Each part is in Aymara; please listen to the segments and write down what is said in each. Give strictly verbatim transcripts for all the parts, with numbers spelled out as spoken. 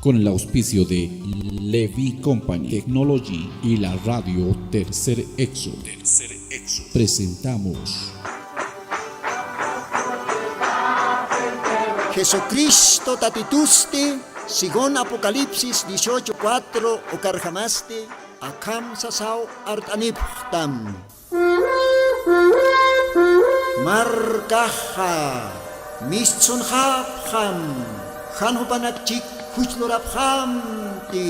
Con el auspicio de Levi Company Technology y la radio Tercer Éxodo, Tercer Éxodo, presentamos Jesucristo tatitusti, según Apocalipsis dieciocho cuatro, ukarjamasti, akham sasaw art'anipxtam. Markaxa mistsunxapxam, jan jupanakchik juchlurapxamti.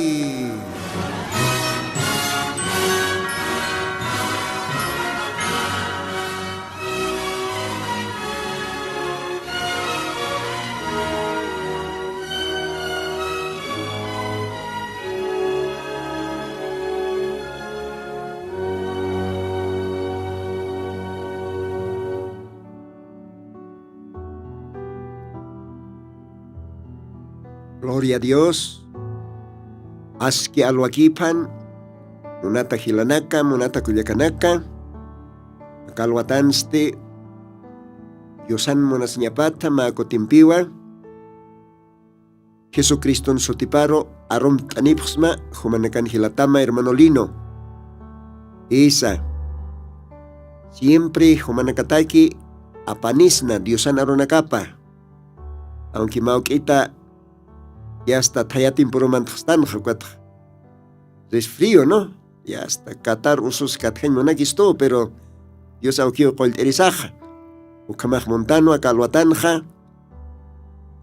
Gloria a Dios. Aski alwakiphan, munata jilanaka, munata kullakanaka, aka alwatansti Diosan munasiñapatha mä kutimpiwa Jesucriston sutiparu arumt'anipxsma jumanakan jilatama, hermano Lino. Isa, siempre jumanakataki apanisna Diosan arunakapa. Aunque mawk'ita ya hasta thaya timpurumantxstanxa, ukatxa resfrío, ¿no? Ya hasta catar usus katjañ munakistu, pero Dios awkiw qullt'irisaxa. Ukhamax muntanwa aka alwatanxa.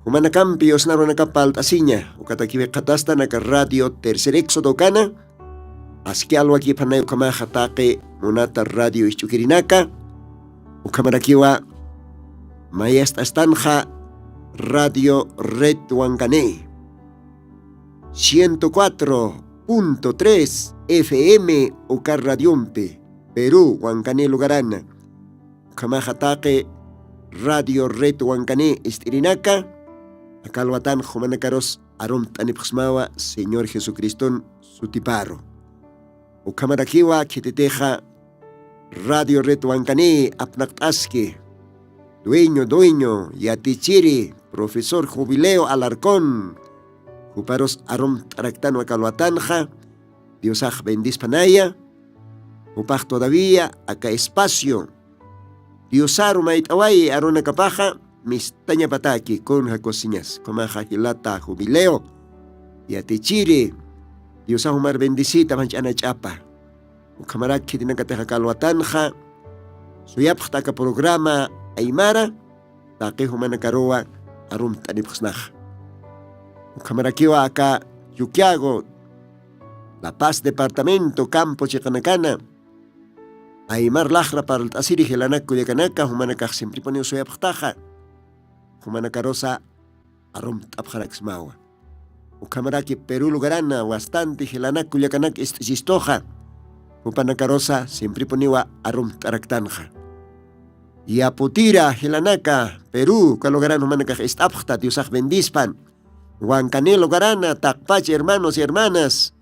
Jumanakampi Diosna arunakapa palt'asiña, ukatakiw qhatastan aka Radio Tercer Éxodo ukana. Aski alwakiphanay ukhamaxa taqi munata radio isch'ukirinaka. Ukhamarakiwa mayast'astanxa Radio Red Wankani ciento cuatro punto tres F M uka radiompi, Perú, Wankani lugarana. Ukhamaxa taqi Radio Red Wankani ist'irinaka, aka alwatan jumanakarus arumt'anipxsmawa Señor Jesucriston sutiparu. Ukhamarakiwa khititixa Radio Red Wankani apnaqt'aski, dueño, dueño, yatichiri, profesor Jubileo Alarcón, juparus arumt'araktanwa aka alwatanxa. Diosax bendispanaya, jupax todavía aka espacio Diosaru mayt'away arunakapaxa mistañapataki, kunja kusiñas, ukhamaxa jilata Jubileo, yatichiri, Diosax jumar bendisita manch'ana ch'apa. Ukhamaraki khitinakatix aka alwatanxa suyapxta aka programa aymara, taqi jumanakaruwa arumt'anipxsnaxa. Ukhamarakiwa aka Chuquiago, La Paz departamento, campo chiqanakana, aymar laqra parlt'asiri jilanaka kullakanaka, jumanakax simpripuniw suyapxtaxa, jumanakarusa arumt'apxaraksmawa. Ukhamaraki Perú lugarana bastante jilanaka kullakanak ist'isistuxa, jupanakarusa simpripuniwa arumt'araktanxa. Yaputira jilanaka Perú uka lugaran jumanakax ist'apxta, Diosax bendispan. Wankani lugarana taqpach hermanos y hermanas,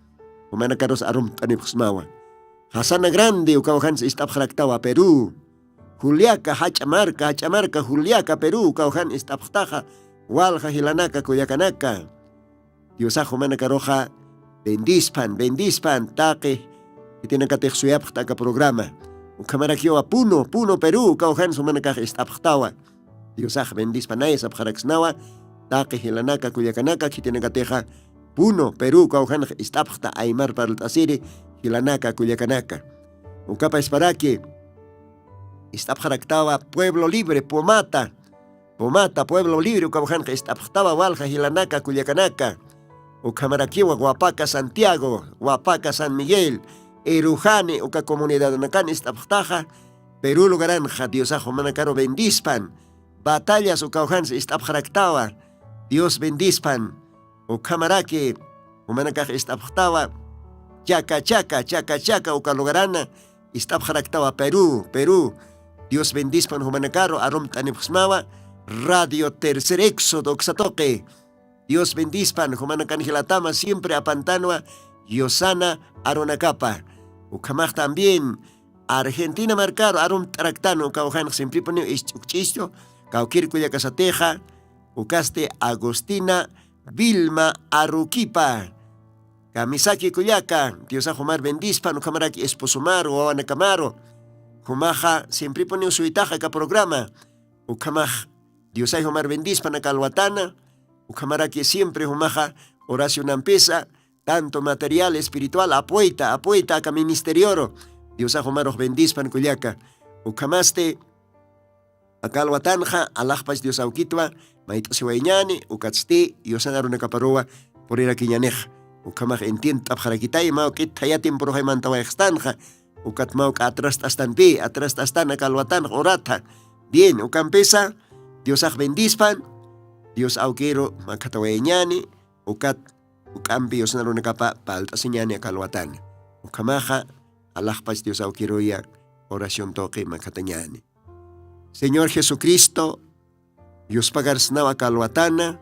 jumanakarus arumt'anipxsmawa. Jasana Grande ukaw jans ist'apxaraktawa Perú. Juliaca, jach'a marka, jach'a marka Juliaca, Perú, ukaw jan ist'apxtaxa, walja jilanaka kullakanaka. Diosax jumanakaruxa bendispan, bendispan, taqi khitinakatix suyapxta aka programa. Ukhamarakiwa Puno, Puno, Perú, ukaw jans jumanakax ist'apxtawa. Diosax bendispanay sapxaraksnawa, taqi jilanaka kullakanaka, khitinakatixa Puno, Perú, ukaw janx ist'apxta aymar parlt'asiri jilanaka kullakanaka. Ukapasparaki ist'apxaraktawa Pueblo Libre, Pomata, Pomata, Pueblo Libre, ukaw janx ist'apxtawa walja jilanaka kullakanaka. Ukhamarakiwa Guapaca, Santiago, Guapaca, San Miguel, Erujani, uka comunidadnakan ist'apxtaxa, Perú lugaranxa Diosax jumanakaru bendispan. Batallas ukaw jans ist'apxaraktawa, Dios bendispan. Ukhamaraki jumanakax ist'apxtawa Chaka Chaka, Chaka Chaka uka lugarana ist'apxaraktawa Perú, Perú. Dios bendispan jumanakaru arumt'anipxsmawa Radio Tercer Éxodo uksatuqi. Dios bendispan, jumanakan jilatama siempre apantanwa Yosana arunakapa. Ukhamax también Argentina markaru arumt'araktan, ukaw janx simpripuniw isch'ukch'istu, kawkir kullakasatixa, ukasti Agustina Vilma Aruquipa. Kamisaki kullaka, Diosax jumar bendispan, ukhamaraki esposomaru, wawanakamaru. Jumaxa siemprepuniw suytax aka programa. Ukhamax Diosay jumar bendispan aka alwatana. Ukhamaraki siempre jumaxa oracionampisa, tanto material, espiritual, apoyta apoyta aka ministerioru. Diosax jumarux bendispan kullaka. Ukhamasti aka alwatanxa alaxpach Dios awkitwa mayt'asiwayñani, ukatsti Diosan arunakaparuwa purirakiñanix. Ukhamax entiendt'apxarakitay, mawk'it thaya tiemporuxaymantawayxstanxa. Ukat mawk'a atrast'astanpi atrast'astan aka alwatanxa uratha. Bien, ukampisa Diosax bendispan. Dios awkiru makhatawayñani. Ukat uk'ampi Diosan arunakapa palt'asiñani aka alwatana. Ukhamaxa alaxpach Dios awkiruya oración tuqi makhatañani. Señor Jesucristo, yuspagarsnaw aka alwatana,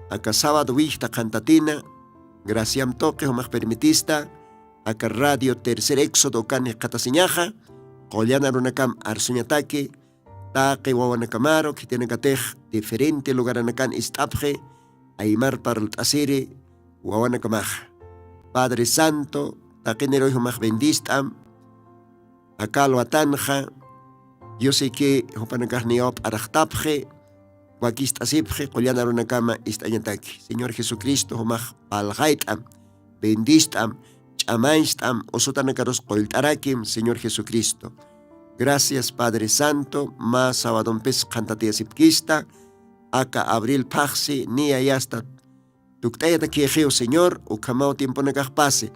aka sábado wixta qhantatina, graciam tuqi jumax permitista aka radio Tercer Éxodo ukan jikxatasiñaxa. Qullan arunakam arsuñataki taqi wawanakamaru khitinakatix diferente lugaranakan ist'apxi aymar parlt'asiri wawanakamaxa. Padre Santo, taqiniruy jumax bendist'am. Aka alwatanxa Diosiki jupanakaxniyaw p'araxtapxi, wakist'asipxi qullan arunakama ist'añataki. Señor Jesucristo jumax palxayt'am, bendist'am, ch'amañcht'am, usutanakarus qullt'arakim. Señor Jesucristo, gracias Padre Santo, mä sabadompis qhantatiyasipkista aka abril phaxsi niya yasta tukt'ayatakixiw Señor. Ukhamaw tiemponakaxpasi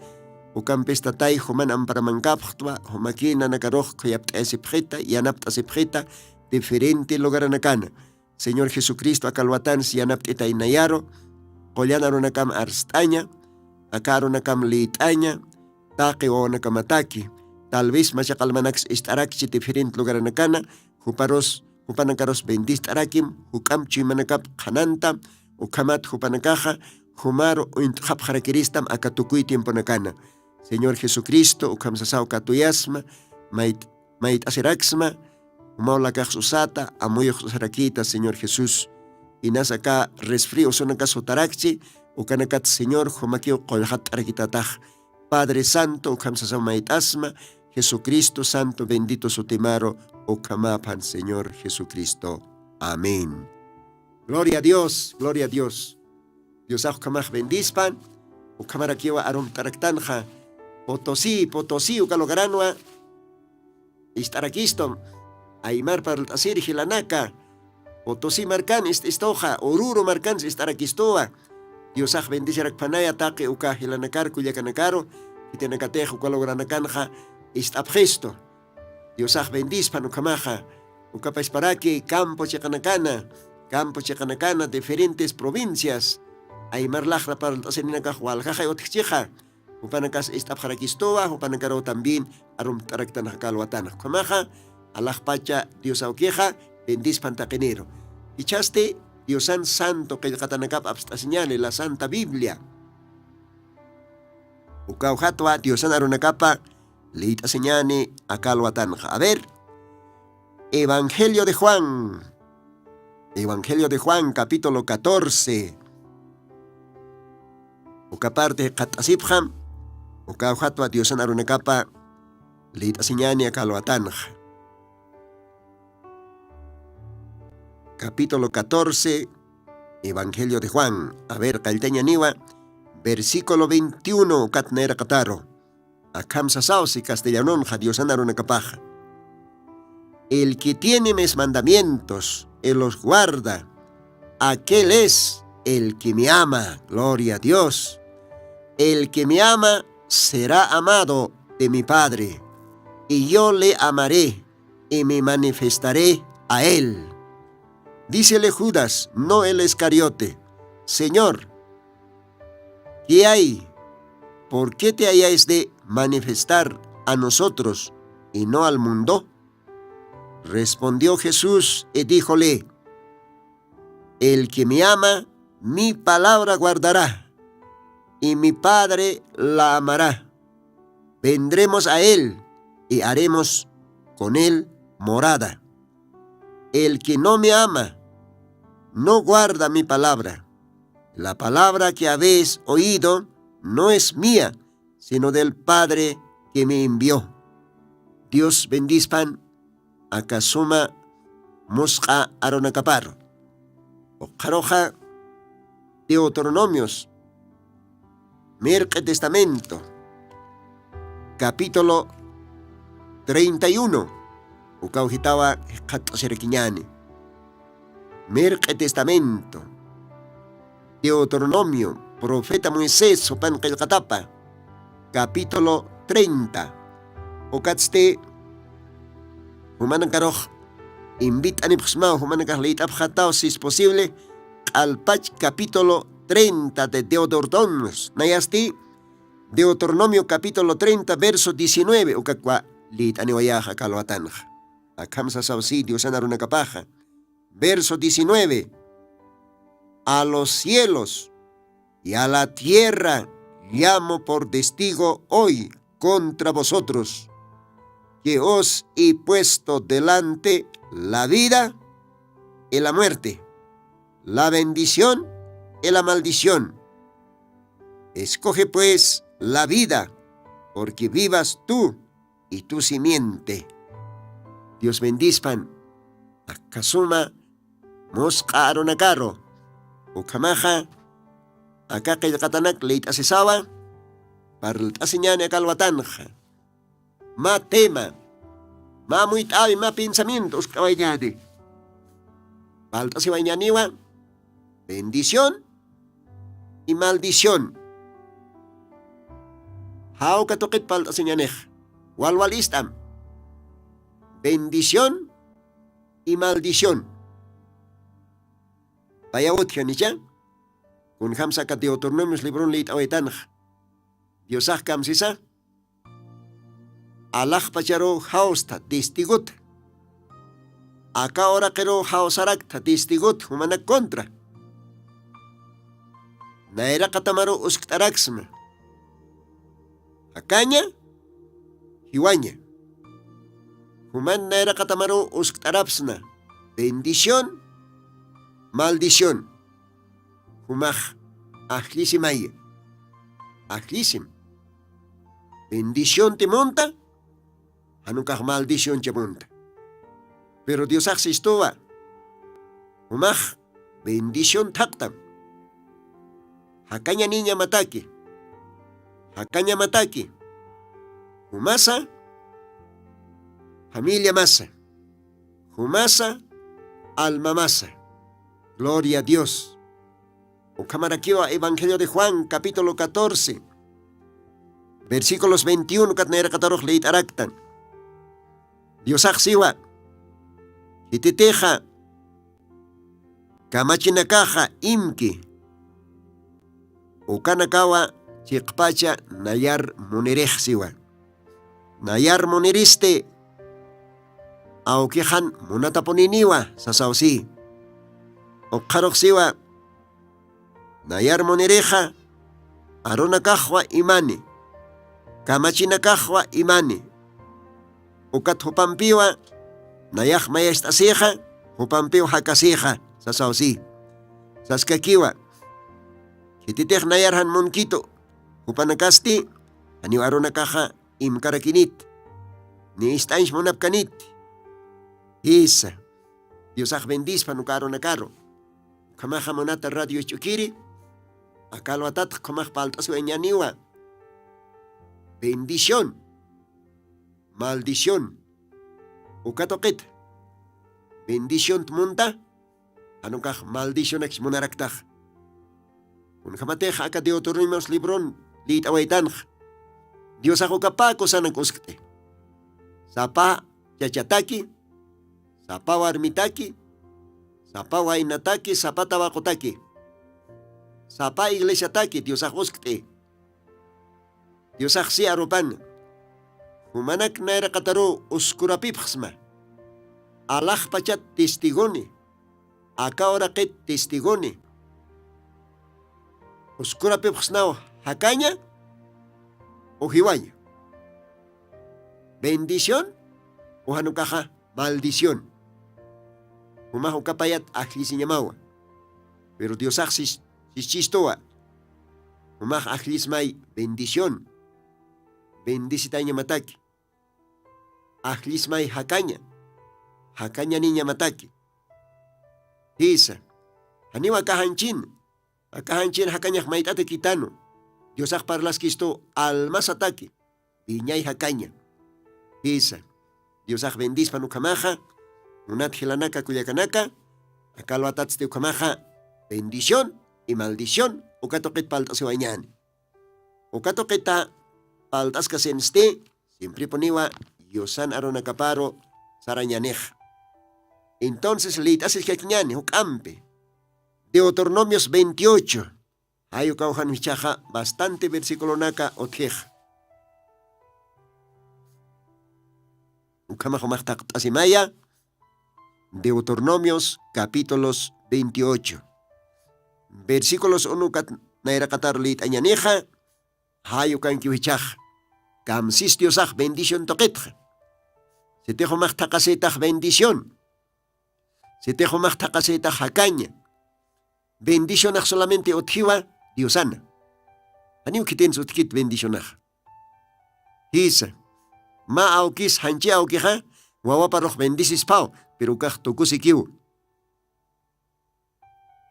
ukampis Tatay juman amparamankapxtwa, jumakï nanakarux khuyapt'ayasipxita, yanapt'asipxita diferente lugaranakana. Señor Jesucristo, aka alwatansi yanapt'itay nayaru qullan arunakam arst'aña, aka arunakam liyt'aña, taqi wawanakamataki. Tal vez machaq almanaks ist'arakchi diferente lugaranakana, juparus jupanakarus bendist'arakim, juk'amp chuymanakap qhananta. Ukhamat jupanakaxa jumaru uñt'xapxarakiristam aka tukuy tiemponakana. Señor Jesucristo, ukham sasaw katuyasma, mayt'asiraksma, jumaw lakax susata, amuyux susarakïta Señor Jesús. Inas aka resfrío sunakas jutarakchi, ukanakat Señor jumakiw qullxatt'arakitatax. Padre Santo, ukham sasaw mayt'asma, Jesucristo santo bendito sutimaru, ukhamaphan Señor Jesucristo. Amén. Gloria a Dios, gloria a Dios. Diosax ukhamax bendispan. Ukhamarakiwa arumt'araktanxa Potosí, Potosí uka lugaranwa ist'arakistum. Aymar parlt'asir jilanaka, Potosí markan ist'istuxa, Oruro markan ist'arakistuwa. Diosax bendisirakphanaya taqi uka jilanakar kullakanakaru, khitinakatix uka lugaranakanxa ist'apxistu. Diosax bendispan ukhamaxa. Ukapasparaki campo chiqanakana, campo chiqanakana diferentes provincias aymar laqra parlt'asirinakax waljaxay utjchixa. Jupanakas ist'apxarakistuwa, jupanakaruw también arumt'araktanxa kalwatana ukhamaxa. Alaxpacha Dios awkixa bendispan taqiniru. Ichhasti Diosan santo qillqatanakap apst'asiñani la Santa Biblia. Ukawjatwa Diosan arunakapa liyt'asiñani aka alwatanxa. A ver, Evangelio de Juan, Evangelio de Juan capítulo catorce. Uka parte jikxatt'asipxam. Ukawjatwa Diosan arunakapa liyt'asiñani aka alwatanxa. Capítulo catorce, Evangelio de Juan. A ver, qalltañaniwa, versículo veintiuno ukat nayraqataru. Akham sasawsi castellanonxa Diosan arunakapaxa. El que tiene mis mandamientos y los guarda, aquel es el que me ama. Gloria a Dios. El que me ama será amado de mi Padre, y yo le amaré y me manifestaré a él. Dícele Judas, no el Iscariote: Señor, ¿qué hay? ¿Por qué te hayáis de manifestar a nosotros y no al mundo? Respondió Jesús y díjole: El que me ama, mi palabra guardará, y mi Padre la amará. Vendremos a él y haremos con él morada. El que no me ama, no guarda mi palabra. La palabra que habéis oído no es mía, sino del Padre que me envió. Dios bendispan aka suma musq'a arunakaparu. Uqharuxa Deuteronomios, Mirq'i Testamento, capítulo treinta y uno, ukaw jitawa jikxat'asirakiñäni. Mirq'i Testamento, Deuteronomio, profeta Moisés jupan qillqatapa, capítulo treinta. Ukatsti jumanakarux invit'anipxsmaw, jumanakax liyt'apxataw si es posible, q'alpach capítulo treinta de Deuteronomios. Nayasti Deuteronomio capítulo treinta, verso diecinueve, ukakwa liyt'aniwayäxa aka alwatanxa. Akham sasaw si Diosan arunakapaxa. Verso diecinueve. A los cielos y a la tierra llamo por testigo hoy contra vosotros, que os he puesto delante la vida y la muerte, la bendición y la maldición. Escoge pues la vida, porque vivas tú y tu simiente. Dios bendispan aka suma musq'a arunakaru. Ukhamaxa aka qillqatanak liyt'asisawa, parlt'asiñäni aka alwatanxa. Mä tema, mä muyt'äwi, mä pensamiento uskt'awayñäni. Parlt'asiwayñäniwa bendición y maldición. Jawka tuqit parlt'asiñänix. Walwal ist'am. Bendición y maldición. Paya utjan icha, kunjamsa aka Deuteronomios libron liyt'awaytanxa. Diosax kamsisa alaxpacharuw jawsta testigot. Aka uraqiruw jawsarakta testigot jumanak contra. Nayraqatamaruw uskt'araksma. Jakaña, jiwaña. Juman nayraqatamaruw uskt'arapsna. Bendición, maldición. Jumax ajllisimaya. Ajllisim. Bendicionti munta, jan ukax maldicioncha munta. Pero Diosax sistuwa. Jumax bendición thaqtam. Jakaña niñamataki. Jakañamataki. Jumasa familiamasa. Jumasa almamasa. Gloria a Dios. Ukhamarakiwa Evangelio de Juan, capítulo catorce, versículos veintiuno kat nayraqatarux liyt'araktan. Diosax siwa, khititixa kamachinakaxa imki, ukanakawa chiqpacha nayar munirix siwa. Nayar muniristi, awkixan munatapuniniwa sasaw si. Ukxarux siwa, nayar munirixa arunakaxwa imani, kamachinakaxwa imani. Ukat jupampiwa nayax mayacht'asixa, jupampiw jakasixa sasaw si. Saskakiwa, khititix nayar jan munkitu, jupanakasti janiw arunakaxa imkarakinit, ni ist'añs munapkanit. Jisa. Diosax bendispan uka arunakaru. Ukhamaxa munata radio isch'ukiri, aka alwatatx ukhamax palt'asiwañäniwa. Bendición, maldición. Uka tuqita bendicionta munta, jan ukax maldicionakis munaraktax. Kunjamatix aka Deuteronomios libron liyt'awaytanxa, Diosax uka pä kusanak uskt'i. Sapa chachataki, sapa warmitaki, sapa waynataki, sapa tawaqutaki, sapa iglesiataki Diosax uskt'i. Diosax si arupan, jumanak nayraqataruw uskurapipxsma, alaxpachat testigoni, aka uraqit testigoni. Uskurapipxsnaw jakaña o jiwaña. Bendición o jan ukaxa maldición. Jumax uka payat ajllisiñamawa. Pero Diosax sis Chischistuwa. Jumax ajllismay bendición. Bendisitañamataki. Ajllismay jakaña. Jakañaniñamataki. Jisa. Janiw akajanchin. Akajanchin jakañax mayt'ata kitanu. Diosax parlaskistu almasataki. Wiñay jakaña. Jisa. Diosax bendispan ukhamaxa. Munat jilanaka kullakanaka. Akalwatatsti ukhamaxa. Bendición y maldición uka tuqit palt'asiwañani. Uka tuqita palt'askasinsti simpripuniwa yusan arunakaparu sarañanix. Entonces liyt'asiskakiñani juk'ampi. Deuteronomios veintiocho. Jayukaw jan jichaxa bastante versiculonaka utjix. Ukhamax umax taqt'asimaya. Deuteronomios capítulos veintiocho, versículos uno kat nayraqatar liyt'añanixa. Jayukankiw jichax. Kamsis diosax bendición tuqitxa. Sitix umax thaqasitax bendición. Sitix umax thaqasitax jakaña. Bendicionax solamente utjiwa diosana. Janiw khitinsi utjkit bendicionaxa. Jisa. Mä awkis janchi awkixa wawaparux bendisisphaw. Pero ukax tukusikiw.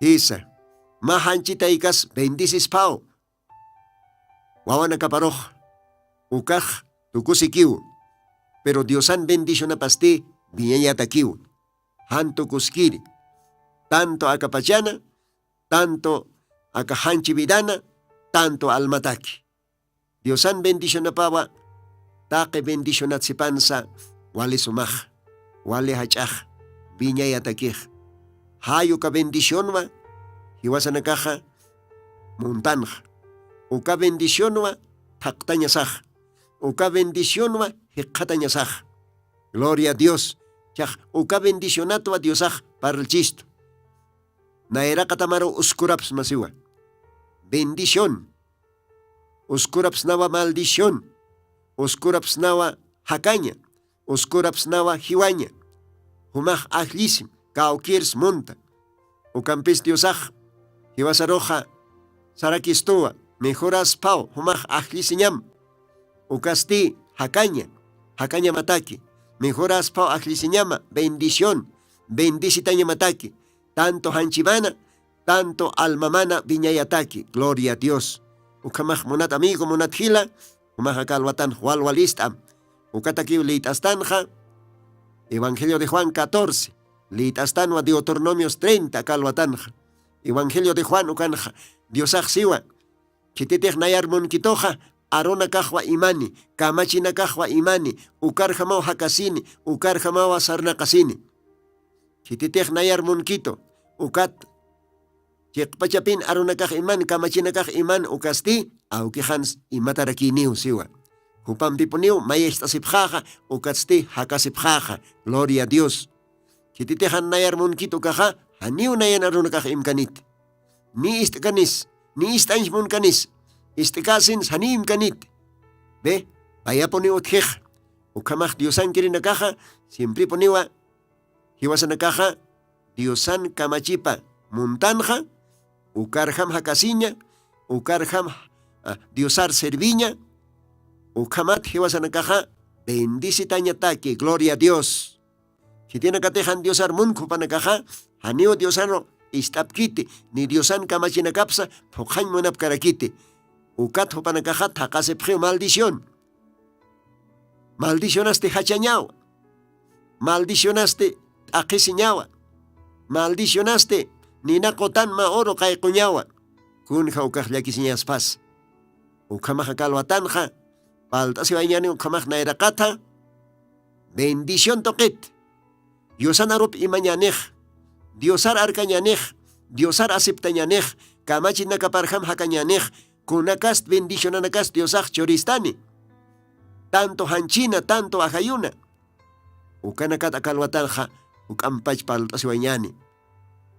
Jisa. Mä janchi taykas bendisisphaw. Wawanakaparux ukax tukusikiw. Pero diosan bendicionapasti wiñayatakiw. Jan tukuskiri. Tanto akapachana, tanto aka janchi vidana, tanto almataki. Diosan bendicionapawa taqi bendicionatsipansa wali sumax, wali jach'ax, wiñayatakix. Jay uka bendicionwa jiwasanakaxa muntanxa. Uka bendicionwa thaqtañasax. Uka bendicionwa jikxatañasax. Gloria a dios. Chax uka bendicionatwa diosax parlchistu. Nayraqatamaru uskurapsmasiwa. Bendición. Uskurapsnawa maldición. Uskurapsnawa jakaña. Uskurapsnawa jiwaña. Jumax ajllisim kawkirs munta. Ukampis diosax jiwasaruxa sarakistuwa. Mejorasphaw jumax ajllisiñam. Ukasti jakaña. Jakañamataki. Mejorasphaw ajllisiñama bendición. Bendisitañamataki. Tanto janchimana tanto almamana wiñayataki. Gloria a dios. Ukhamax munat amigo munat jila. Jumax aka alwatanxa walwalist'am. Ukatakiw liyt'astanxa. Evangelio de juan catorce. Liyt'astanwa deuteronomios treinta aka alwatanxa. Evangelio de juan ukanxa. Diosax siwa. Khititix nayar munkituxa arunakaxwa imani, kamachinakaxwa imani, ukarjamaw jakasini, ukarjamawa sarnaqasini. Khititix nayar munkitu ukat chiqpachapin arunakax iman kamachinakax iman ukasti awkixans imatarakiniw siwa. Jupampipuniw mayacht'asipxaxa ukatsti jakasipxaxa. Gloria a dios. Khititixan nayar munkit ukaxa janiw nayan arunakax imkanit. Ni ist'kanis ni ist'añch munkanis. Ist'kasins janiw imkanit. Be payapuniw utjix. Ukhamax diosankirinakaxa simpripuniwa jiwasanakaxa diosan kamachipa muntanxa. Ukarjam jakasiña ukarjam diosar serviña. Ukhamat jiwasanakaxa bendisitañataki gloria a dios. Khitinakatixan diosar munkhupanakaxa janiw diosanru ist'apkiti ni diosan kamachinakapsa phuqhañ munapkarakiti. Ukat jupanakaxa thaqasipxiw maldición. Maldicionasti jachañawa. Maldicionasti t'aqhisiñawa. Maldicionasti nina qutan mä uru qayquñawa. Kunja ukax llakisiñaspas. Ukhamaxa kalwatanxa palt'asiwañani ukhamax nayraqatha. Bendición tuqit. Diosan arup imañanix. Diosar arkañanix. Diosar aceptañanix. Kamachinakaparjam jakañanix. Kunakast bendicionanakas diosax churistani. Tanto janchina tanto ajayuna. Ukanakat akalwatanxa juk'ampach palt'asiwañani.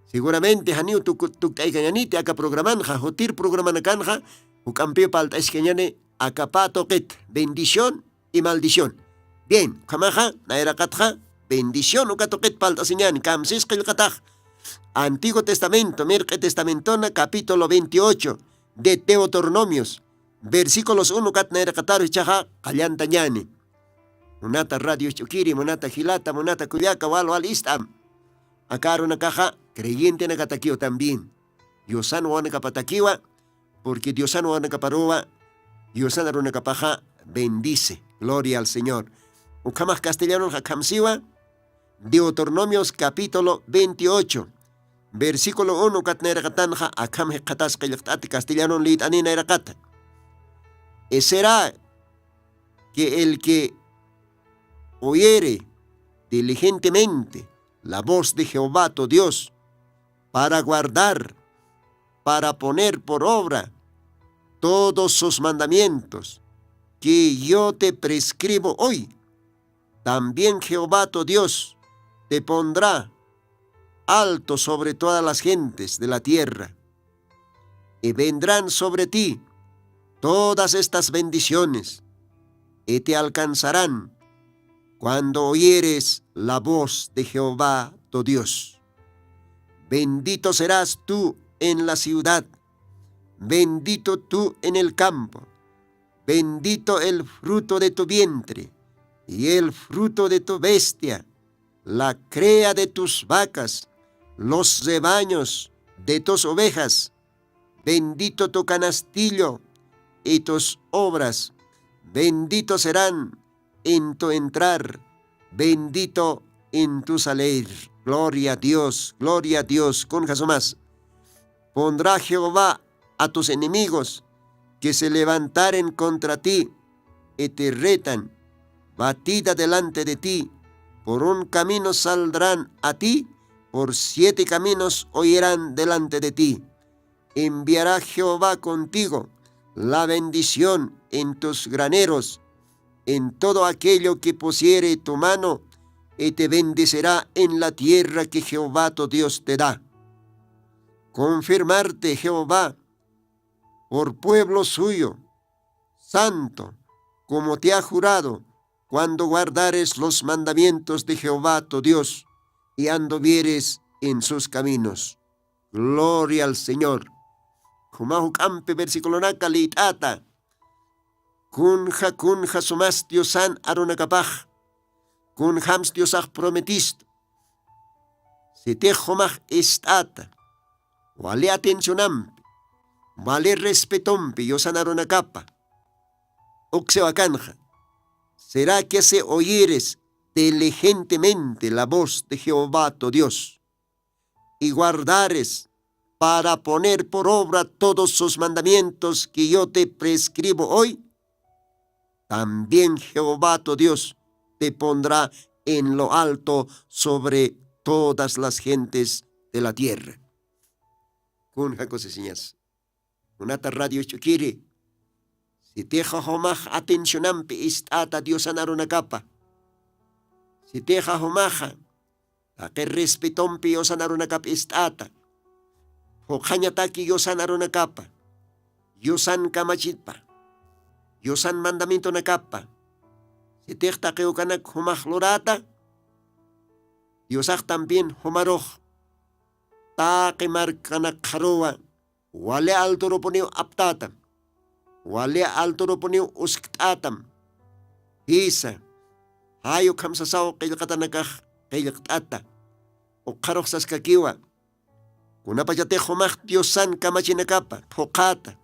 Seguramente janiw tukt'aykañaniti aka programanxa jutir programanakanxa juk'ampiw palt'askañani. Akapä tuqit bendición y maldición. Bien ukhamaxa nayraqatxa bendición uka tuqit palt'asiñani kamsis qillqatax. Antiguo Testamento, mirq'i Testamentona, capítulo veintiocho de Deuteronomios, versículos uno kat nayraqataru ichaxa qallantañani. Munata radio ch'ukiri, munata jilata, munata kullaka, wal wal ist'am. Aka arunakaxa creyentenakatakiwa también. Diosan wawanakapatakiwa, porque Diosan wawanakaparuwa, Diosan arunakapaxa bendice. Gloria al Señor. Ukhamax castellanonxa khamsiwa, Deuteronomios capítulo veintiocho, versículo uno kat nayraqatanxa akham jikxatas qillqt'ati castellanon lït'ani nayraqata. Y será que el que oyere diligentemente la voz de Jehová tu Dios, para guardar, para poner por obra todos sus mandamientos que yo te prescribo hoy, también Jehová tu Dios te pondrá alto sobre todas las gentes de la tierra, y vendrán sobre ti todas estas bendiciones, y te alcanzarán cuando oyeres la voz de Jehová tu Dios. Bendito serás tú en la ciudad, bendito tú en el campo, bendito el fruto de tu vientre y el fruto de tu bestia, la cría de tus vacas, los rebaños de tus ovejas. Bendito tu canastillo y tus obras. Benditos serán en tu entrar, bendito en tu salir. Gloria a Dios, gloria a Dios. Kunja sumas. Pondrá Jehová a tus enemigos que se levantaren contra ti y te retan, batida delante de ti. Por un camino saldrán a ti, por siete caminos huirán delante de ti. Enviará Jehová contigo la bendición en tus graneros, en todo aquello que pusiere tu mano, y te bendecirá en la tierra que Jehová tu Dios te da. Confirmarte Jehová por pueblo suyo, santo, como te ha jurado, cuando guardares los mandamientos de Jehová tu Dios, y anduvieres en sus caminos. Gloria al Señor. Juma juk'ampi versiculonaka lït'ata. Kunja, kunja sumas Diosan arunakapax. Kunjams Diosax prometistu. Sitix jumax ist'ata, wali atencionampi, wali respetompi Diosan arunakapa. Uksiwakanxa. ¿Será que si oyeres diligentemente la voz de Jehová tu Dios, y guardares para poner por obra todos sus mandamientos que yo te prescribo hoy? También Jehová tu Dios te pondrá en lo alto sobre todas las gentes de la tierra. Kunja kusisiñas. Munata radio ch'ukiri. Sitixa jumax atencionampi ist'ata Diosan arunakapa. Sitixa jumaxa taqi respetompi Diosan arunakap ist'ata. Phuqhañataki Diosan arunakapa, Diosan kamachipa, Diosan mandamientonakapa. Sitix taqi ukanak jumax lurata, Diosax también jumarux taqi markanak qharuwa wali alturupuniw aptata, wali alturupuniw uskt'ata. Jisa, jay ukham sasaw qillqatanakax qillqt'ata. Ukxarux saskakiwa, kunapachatix jumax Diosan kamachinakapa phuqhata,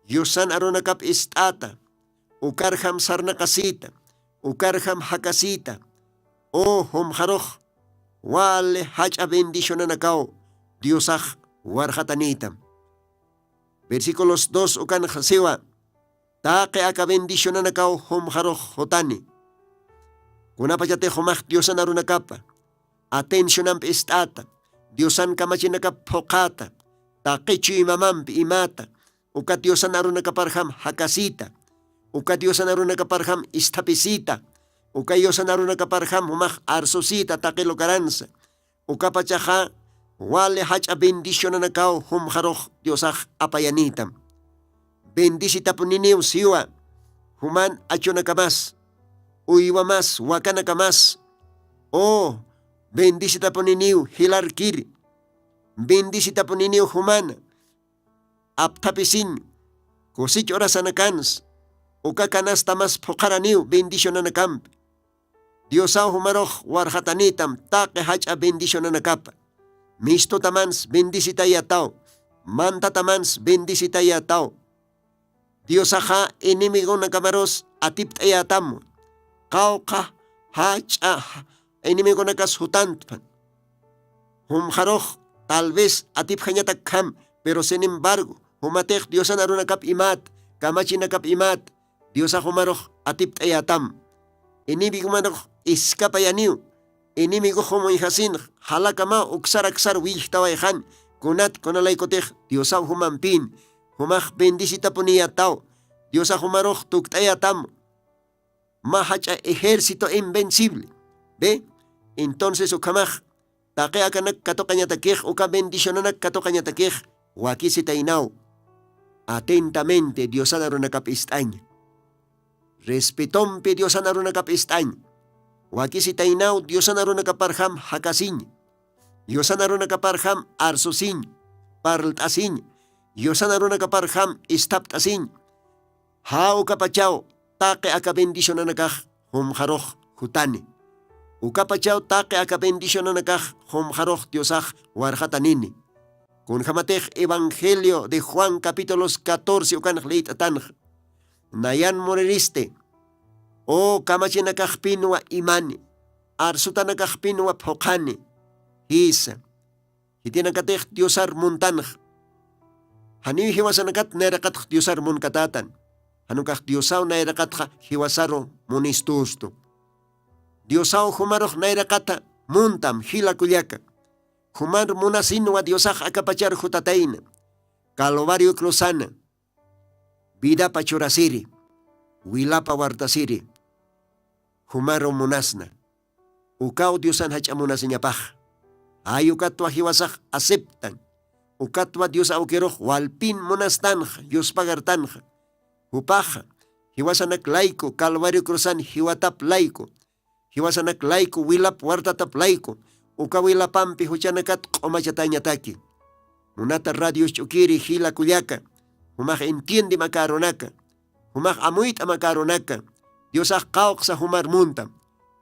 Diosan arunakap ist'ata, ukarjam sarnaqasita, ukarjam jakasita, u jumxarux wali jach'a bendicionanakaw Diosax warxatanïta. Versículos dos ukanxa siwa, taqi aka bendicionanakaw jumxarux jutani. Kunapachatix jumax Diosan arunakapa atencionampi ist'ata, Diosan kamachinakap phuqhata, taqi chuymamampi imata, uka Diosan arunakaparjam jakasita, uka Diosan arunakaparjam isthapisita, uka Diosan arunakaparjam jumax arsusita taqi lukaransa, ukapachaxa wali jach'a bendicionanakaw jumxarux Diosax apayanïtam. Bendicitapuniniw siwa, juman achunakamas, uywamas, wakanakamas, u bendicitapuniniw jilarkiri, Bendicitapuniniw jumana apthapisiñ. Kusich urasanakans uka canastamas phuqharaniw bendicionanakampi. Diosaw jumarux warxatanitam taqi jach'a bendicionanakapa. Mistutamans bendicitayataw. Mantatamans bendicitayataw. Diosaxa enemigonakamarus atipt'ayätam. Qawqha jach'a enemigonakas jutantpan. Jumxarux tal vez atipjañatakkham, pero sin embargo jumatix diosan arunakap imat, kamachinakap imat, diosax jumarux atipt'ayätam. Enemigomarux iskapayaniw. Enemigox jumuñjasinx jalakamaw uksar aksar willjtawayxan. Kunat kunalaykutix diosaw jumampin jumax bendicitapuniyataw. Diosax jumarux tukt'ayatam. Mä jach'a ejército invencible. Ve, entonces ukhamax taqi akanak katuqañatakix uka bendicionanak katuqañatakix wakisitaynaw. Atentamente diosan arunakap ist'añ. Respetompi diosan arunakap ist'añ. Wakisitaynaw diosan arunakaparjam jakasiñ. Diosan arunakaparjam arsusiñ. Parlt'asiñ. Diosan arunakaparjam isthapt'asiñ. Jaw ukapachaw taqi aka bendicionanakax jumxarux jutani. Ukapachaw taqi aka bendicionanakax jumxarux diosax warxatanini. Kunjamatix evangelio de juan capítulos catorce ukanx liyt'atanxa. Nayan muriristi. O kamachinakaxpinwa imani. Arsutanakaxpinwa phuqhani. Jisa. Jitinakatix diosar muntanxa. Janiw jiwasanakat nayraqatx diosar munkatätan. Janukax diosaw nayraqatxa jiwasaru munistustu. Diosaw jumarux nayraqata muntam jila kullaka. Jumar munasinwa diosax akapachar jutatayna. Calvario cruzana. Vidapa churasiri. Wilapa wartasiri. Jumaru munasna. Ukaw diosan jach'a munasiñapax. Jay ukatwa jiwasax aceptan. Ukatwa dios awkirux walpin munastanxa yuspagartanxa. Jupaxa jiwasanak layku calvario cruzan jiwatap layku. Jiwasanak layku wilap wartatap layku. Uka wilapampi juchanakat q'umachatañataki. Munata radios ch'ukiri jila kullaka. Jumax entiendim aka arunaka. Jumax amuyt'am aka arunaka. Diosax qawqsa jumar muntam.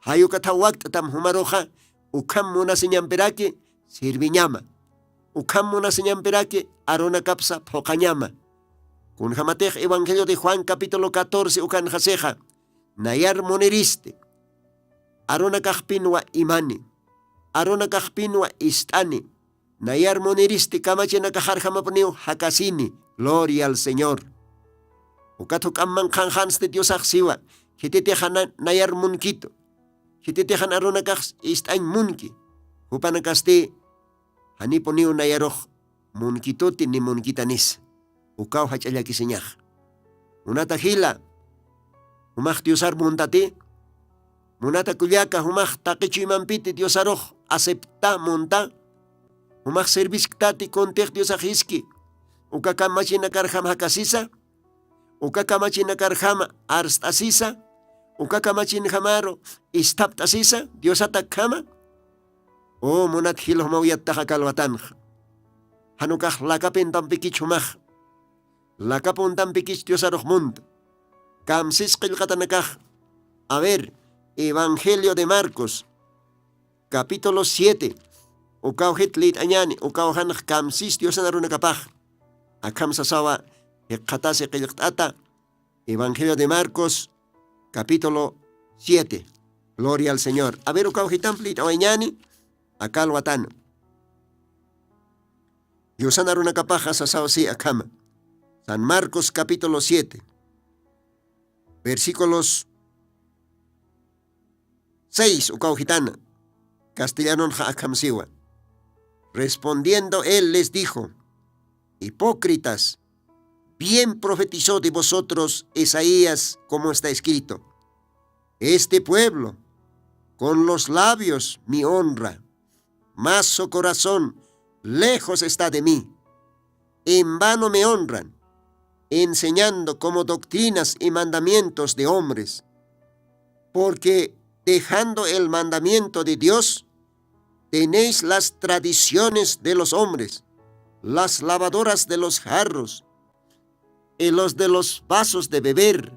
Jayukathaw wakt'tam jumaruxa. Ukham munasiñampiraki sirviñama. Ukham munasiñampiraki arunakapsa phuqañama. Kunjamatix evangelio de juan capítulo catorce ukanxasixa. Nayar muniristi. Arunakaxpinwa imani. Arunakaxpinwa ist'ani. Nayar muniristi kamachinakaxarjamapuniw jakasini. Gloria al señor. Ukat juk'amman qhanxansti diosax siwa. Jititixana nayar munkitu. Jititixan arunakax ist'añ munki. Jupanakasti janipuniw nayarux munkituti ni munkitanis. Ukaw jach'a llakisiñax. Munata jila. Jumax diosar muntati. Munata kullaka jumax taqichuymampiti diosarux acepta munta. Jumax servisktati kuntix diosax jiski. Uka kamachinakarjam jakasisa. Uka kamachinakarjama arst'asisa. Uka kamachinjamaru isthapt'asisa diosatakjama. U munat jila jumaw yattaxa kalwatanxa. Janukax lakapuntampikich jumax. Lakapuntampikich diosarux munta. Kamsis qillqatanakax. A ver, evangelio de marcos capítulo siete. Ukaw jit lït'añani ukaw janax kamsis diosan arunakapax. Akham sasawa jikxatasi qillqt'ata. Evangelio de marcos capítulo siete. Gloria al señor. A ver ukaw jitamp lït'awañani. Akalwatana. Diosan arunakapaxa sasaw si akhama. San marcos capítulo siete, versículos seis ukaw jitana. Castellanonxa akham siwa. Respondiendo él les dijo: hipócritas, bien profetizó de vosotros isaías, como está escrito: este pueblo con los labios me honra, mas su corazón lejos está de mí. En vano me honran, enseñando como doctrinas y mandamientos de hombres. Porque dejando el mandamiento de dios, tenéis las tradiciones de los hombres, las lavadoras de los jarros y los de los vasos de beber,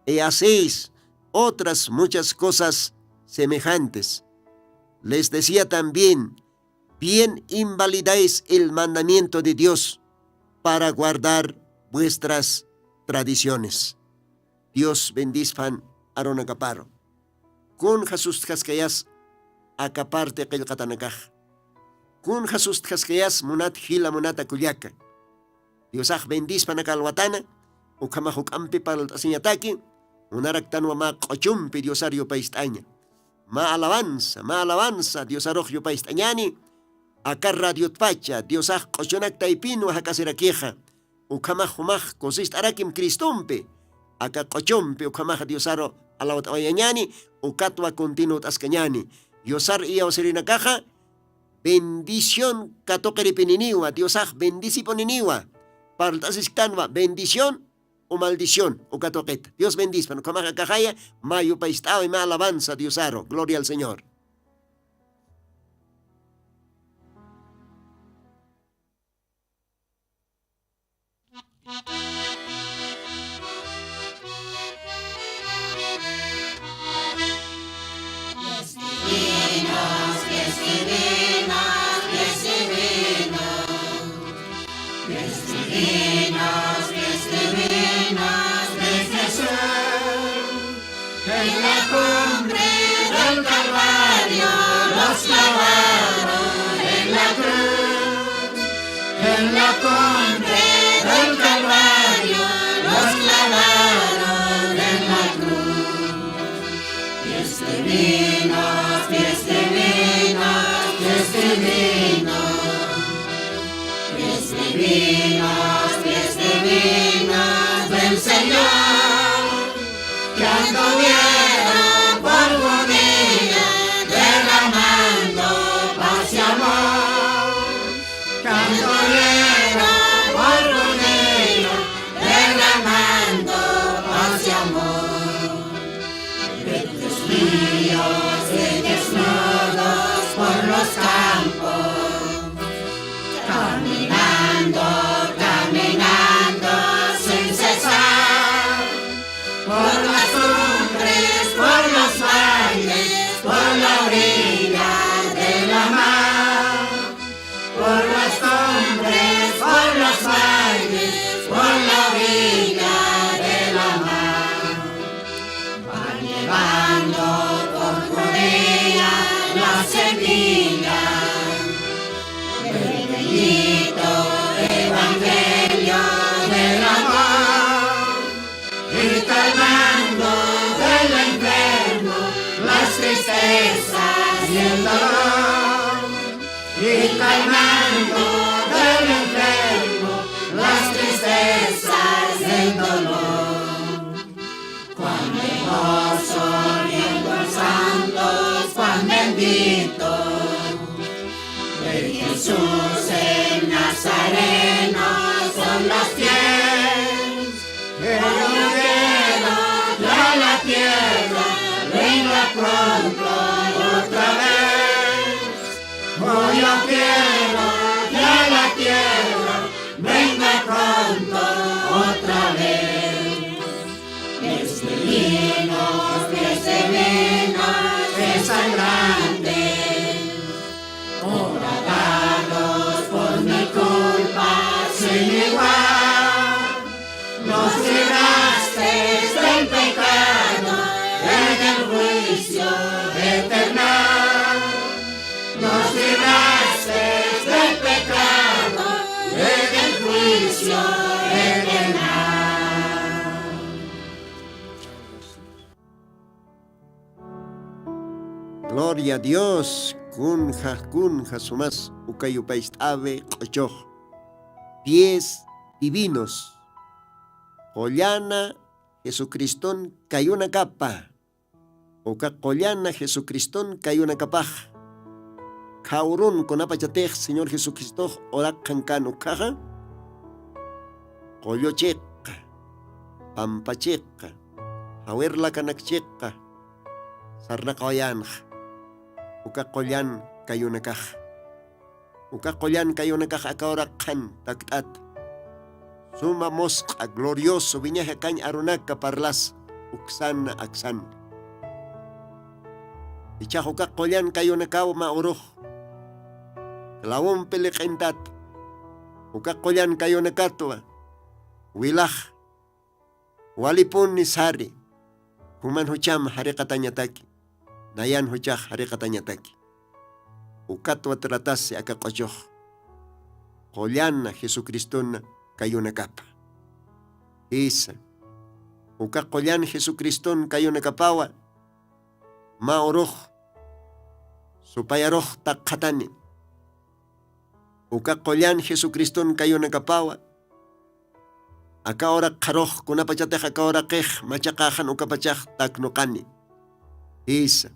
y hacéis otras muchas cosas semejantes. Les decía también: bien invalidáis el mandamiento de Dios para guardar vuestras tradiciones. Dios bendispan arunakaparu. Kunja sustjaskayas aka parte qillqatanakax. Kunja sustjaskayas munat jila, munata kullaka. Diosax bendispan aka alwatana, ukhamax juk'ampi parlt'asiñataki, munaraktanwa mä q'uchumpi Diosar yupayst'aña. Mä alabanza, mä alabanza Diosarux yupayst'añani, aka radiotpacha Diosax q'uchunak taypinwa jak'asirakixa. Ukhamax jumax kusist'arakim Cristompi, aka q'uchumpi ukhamax Diosaru alawt'awayañani, ukatwa continuwt'askañani. Diosar iyawsirinakaxa bendición katuqiripininiwa, Diosax bendicipuniniwa. Parlt'asisktanwa bendición o maldición, uka tuqita. Dios bendispan, ukhamax akaxaya, mä yupayst'awi, mä alabanza Diosaru. Gloria al Señor. Pies divinos, pies divinos, pies divinos, pies divinos, pies divinos de Jesús. En la cumbre del Calvario los clavaron en la cruz. En la cumbre del Calvario los clavaron en la cruz. Pies divinos, pies divinos, pies divinos, pies divinos, pies divinos del Señor, que anduvieron por judía derramando paz y amor. Canto lleno por rodilla, derramando paz y amor. Reyes míos y desnudos por los campos, caminando, caminando sin cesar, por las cumbres, por los valles, por la orilla de la mar. Por las cumbres, por los valles, por la orilla de la mar, van llevando por Judea la semilla del bendito evangelio del amor. Y calmando del enfermo las tristezas y el dolor. Y calmando del enfermo las tristezas y el dolor. Cuán hermoso y en los santos, cuán bendito, de Jesús el Nazareno son los pies. Pero quiero que a la tierra venga pronto otra vez. Oh, yo quiero que a la tierra venga pronto otra vez. Pies divinos, pies divinos, desangrantes, horadados por mi culpa sin igual. Nos libraste del pecado, en el juicio eterno. Nos libraste del pecado, en el juicio eterno. Gloria a Dios, kunja, kunja sumas uka yupayst'awi q'uchux. Pies divinos. Qullana Jesucriston kayunakapa. Uka qullana Jesucriston kayunakapax. Khawrun kunapachatix Señor Jesucristox uraqxan kan ukkhaxa. Qullu chiqqa, pampa chiqqa, jawir lakanak chiqqa sarnaqawayänxa. Uka qullan kayunakax. Uka qullan kayunakax aka uraq qhan takt'at suma musq'a glorioso wiñaji akañ arunaka parlas uksanna aksanna. Ichax uka qullan kayunakaw mä urux clavompi liq'intat uka qullan kayunakatwa wilax walipuni sari juman jucham jariqatañataki nayan juchax jariqatañataki. Ukatwa tratasi aka q'uchux qullana jesucristona kayunakapa. Jisa uka qullan jesucriston kayunakapawa mä urux supayarux taqxatani. Uka qullan jesucriston kayunakapawa aka uraq qharux kunapachatix aka uraqix machaqaxan ukapachax taknuqani. Jisa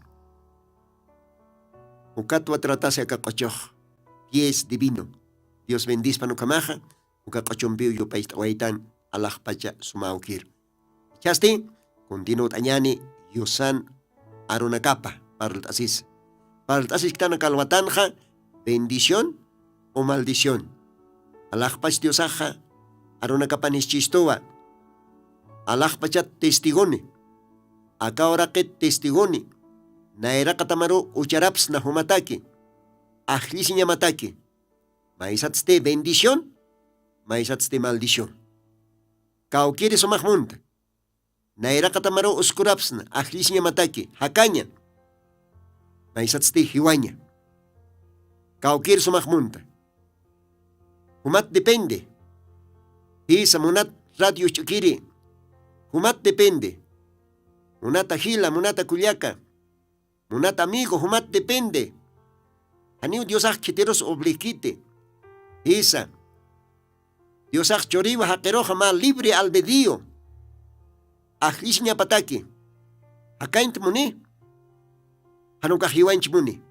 ukatwa tratasi aka q'uchux pies divino. Dios bendispan ukhamaxa uka q'uchumpiw yup'acht'awaytan alaxpacha sumawkir. Ichhasti kuntinut'añani yusan arunakapa parlt'asis parlt'asisktan kalwatanxa bendición o maldición. Alaxpach diosaxa arunakapan ischistuwa alaxpachat testigoni aka uraqit testigoni nayraqatamaru ucharapsna jumataki ajllisiñamataki maysatsti bendición maysatsti maldición. Kawkiri sumaxmunta nayraqatamaru uskurapsna ajllisiñamataki jakaña maysatsti jiwaña. Kawkiri sumaxmunta jumat depende. Jisa munat radio ch'ukiri jumat depende. Munata jila munata kullaka munat amigo jumat depende. Janiw diosax khitirus obligkiti. Jisa diosax churiwa jaqiruxa mä libre albedrío ajllisiñapataki jakañt muni janukax jiwañch muni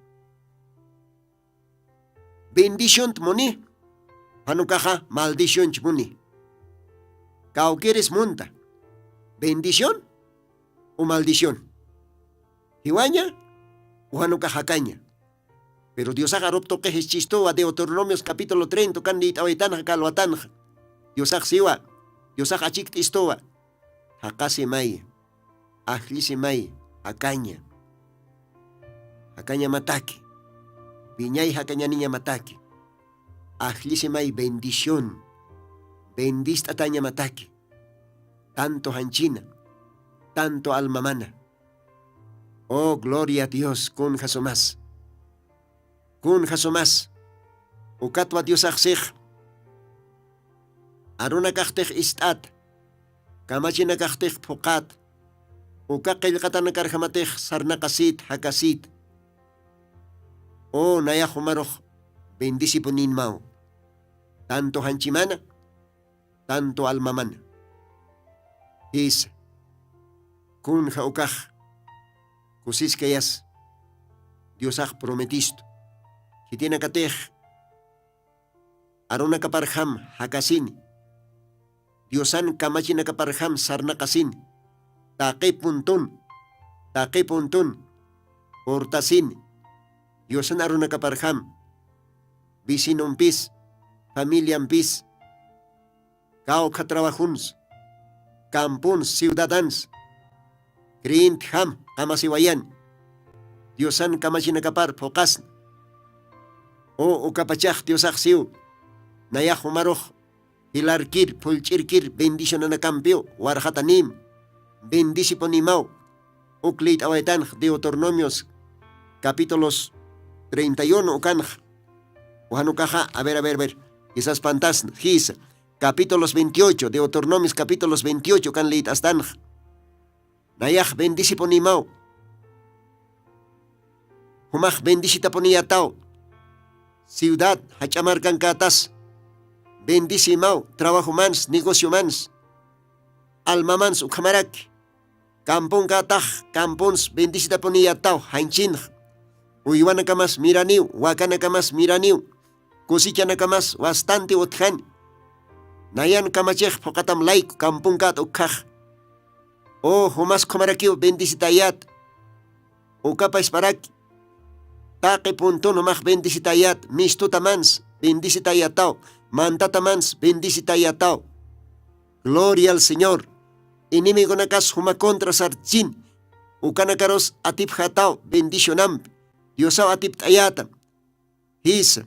bendiciont muni janukaxa maldicionch muni. Kawkiris munta bendición o maldición jiwaña o janukax jakaña. Pero diosax arup tuqix ischistuwa deuteronomios capítulo treinta ukan liyt'awaytanxa kalwatanxa diosax siwa diosax achikt'istuwa jaqasi maya ajllisi may jakaña jakañamataki wiñay jakañaniñamataki ajllisi may bendición bendist'atañamataki tanto janchina tanto almamana. Oh gloria a dios kunja sumas kunja sumas. Ukatwa diosaxsix arunakaxtix ist'at kamachinakaxtix phuqat uka qillqatanakarjamatix sarnaqasit jakasit. O nayax jumarux bendisipuninmaw tanto janchimana tanto almamana. Jisa kunja ukax kusiskayas diosax prometistu khitinakatix arunakaparjam jakasini diosan kamachinakaparjam sarnaqasini taqi puntun taqi puntun purtasini diosan arunakaparjam vecinompis familiampis kawkha trabajuns campuns ciudadans creyentjam qamasiwayan diosan kamachinakapar phuqasna. O ukapachax diosax siw nayax jumarux jilarkir phullch'irkir bendicionanakampiw warxatanim bendisipunimaw. Uk liyt'awaytanx deuteronomios capítulos treinta y uno ukanx wanukaxa a ver a ver a ver jisas pantasna jisa capítulos veintiocho deuteronomios capítulos veintiocho ukan liyt'astanx nayax bendisipunimaw. Jumax bendisitapuniyataw ciudad jach'amarkankätas bendisimaw trabajomans negociomans almamans ukhamaraki campunkätax campons bendisitapuniyataw janchinx uywanakamas miraniw wakanakamas miraniw cosechanakamas wastanti utjani nayan kamachix phuqatam layku campunkät ukkhax. O jumas khumarakiw bendisitayät ukapasparaki Taqi puntun jumax bendisitayat, mistutamans bendisitayataw, mantatamans bendisitayataw. Gloria al Señor. Enemigonakas juma contra sarchin, ukanakarus atipxataw bendicionampi. Diosaw atipt'ayata. Jisa,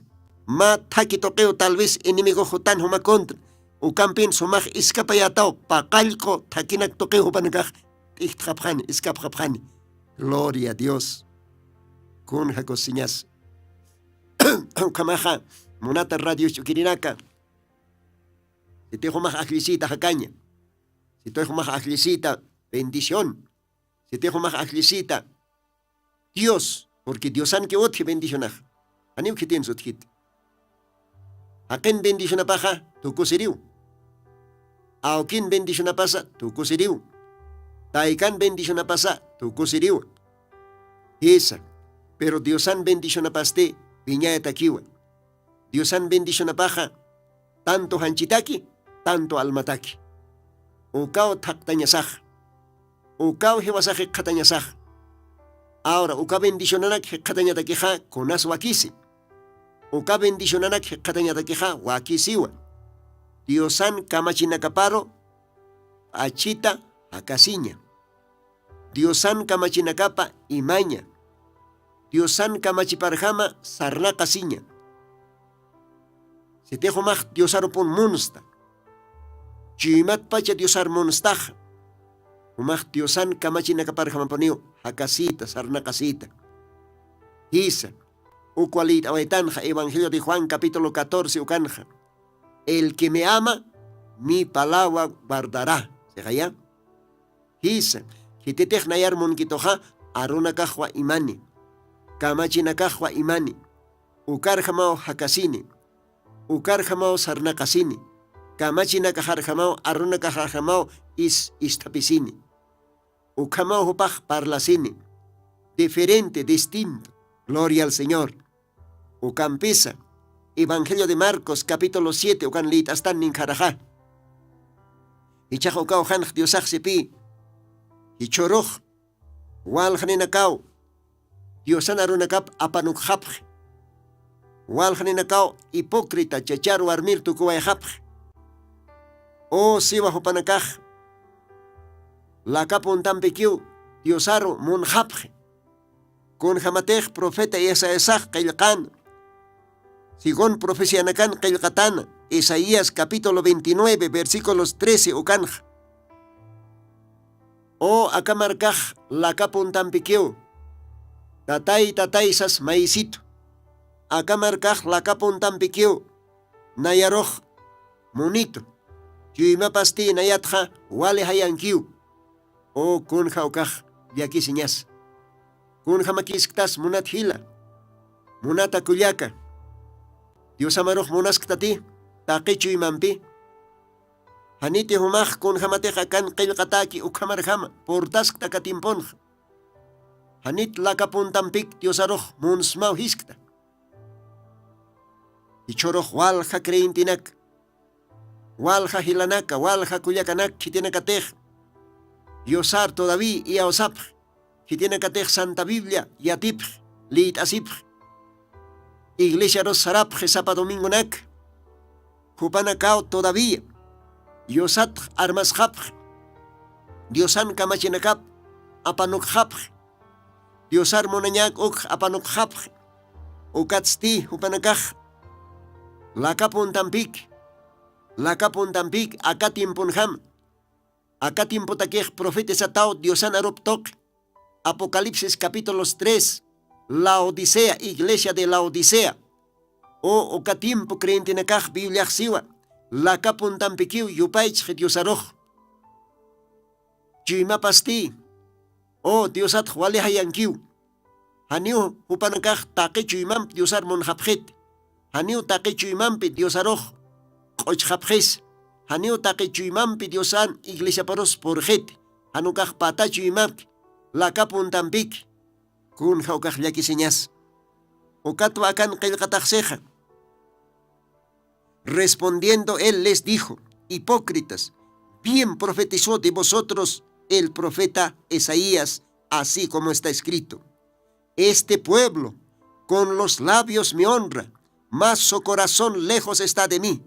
mä thaki tuqiw tal vez enemigo jutan juma contra, ukampin sumax iskapayataw paqallqu thakinak tuqiw jupanakax t'ijtxapxani, iskapxapxani. Gloria a Dios. Kun jakusiñas. Ukhamaxa, munata radio ch'ukirinaka, sitix jumax ajllisita jakaña, sitix jumax ajllisita bendición, sitix jumax ajllisita Dios, porque Diosanki utji bendicionax. Janiw khitinsa utjiti. Jaqin bendicionapaxa tukusiriw. Awkin bendicionapasa tukusiriw. Taykan bendicionapasa tukusiriw. Jisa, pero Diosan bendicionapasti wiñayatakiwa. Diosan bendicionapaxa tanto janchitaki, tanto almataki. Ukaw thaqtañasaxa. Ukaw jiwasax jikxatañasaxa. Ahora uka bendicionanak jikxatañatakixa kunas wakisi. Uka bendicionanak jikxatañatakixa wakisiwa. Diosan kamachinakaparu p'achita jakasiña. Diosan kamachinakapa imaña. Diosan kamachiparjama sarnaqasiña. Sitix jumax Diosarupun munsta. Chuymatpacha Diosar munstaxa. Jumax Diosan kamachinakaparjamapuniw jakasita, sarnaqasita. Jisa, ukwa liyt'awaytanxa Evangelio de Juan capítulo catorce ukanxa. El que me ama, mi palabra guardará. Sixaya. Jisa, khititix nayar munkituxa, arunakaxwa imani, kamachinakaxwa imani, ukarjamaw jakasini, ukarjamaw sarnaqasini, kamachinakaxarjamaw, arunakaxarjamaw is ist'apisini. Ukhamaw jupax parlasini. Diferente, distinto. Gloria al Señor. Ukampisa, Evangelio de Marcos capítulo siete ukan liyt'astan ninkharaxa. Jichhax ukaw janx Diosaxsipï. Jichhürux walxninakaw Diosan arunakap apanukxapxi. Walxninakaw hipócrita chachar warmir tukuwayxapxi. O siwa jupanakax laka puntampikiw Diosaru munxapxi. Kunjamatix profeta Isaiasax qillqan. Según profecianakan qillqatan, Isaías capítulo veintinueve, versículos trece ukanxa. O aka markax laka puntampikiw, tatay, tatay sas maysitu. Aka markax laka puntampikiw, nayarux munitu. Chuymapasti nayatxa wali jayankiw. O kunja ukax llakisiñas. Kunjamakisktas munat jila, munata kullaka. Diosamarux munasktati taqi chuymampi. Janiti jumax kunjamatix akan qillqataki ukhamarjama purtaskta aka timpunxa. Janit laka puntampik Diosarux munsmaw jiskta. Jichhürux walja creyentenak, walja jilanaka, walja kullakanak khitinakatix Diosar todavía iyawsapxi, khitinakatix Santa Biblia yatipxi, liyt'asipxi, iglesiarus sarapxi sapa domingonak, jupanakaw todavía Diosatx armasxapxi, Diosan kamachinakap apanukxapxi, Diosar munañak ukx apanukxapxi. Ukatsti jupanakax laka puntampik, laka puntampik aka timpunjam, aka timputakix profetizataw Diosan arup tuqi. Apocalipsis capítulos tres, Laodicea, iglesia de Laodicea. O uka timpu creyentenakax Bibliax siwa, laka puntampikiw yupaychxi Diosarux. Chuymapasti, o Diosatx wali jayankiw. Janiw jupanakax taqi chuymampi Diosar munxapxit. Janiw taqi chuymampi Diosarux q'uchxapxis. Janiw taqi chuymampi Diosan iglesiaparus purxit. Janukax pata chuymampi, laka puntampik. Kunja ukax llakisiñas. Ukatwa akan qillqataxsixa. Respondiendo él les dijo: "Hipócritas, bien profetizó de vosotros el profeta Isaías, así como está escrito: Este pueblo Con los labios me honra, mas su corazón lejos está de mí.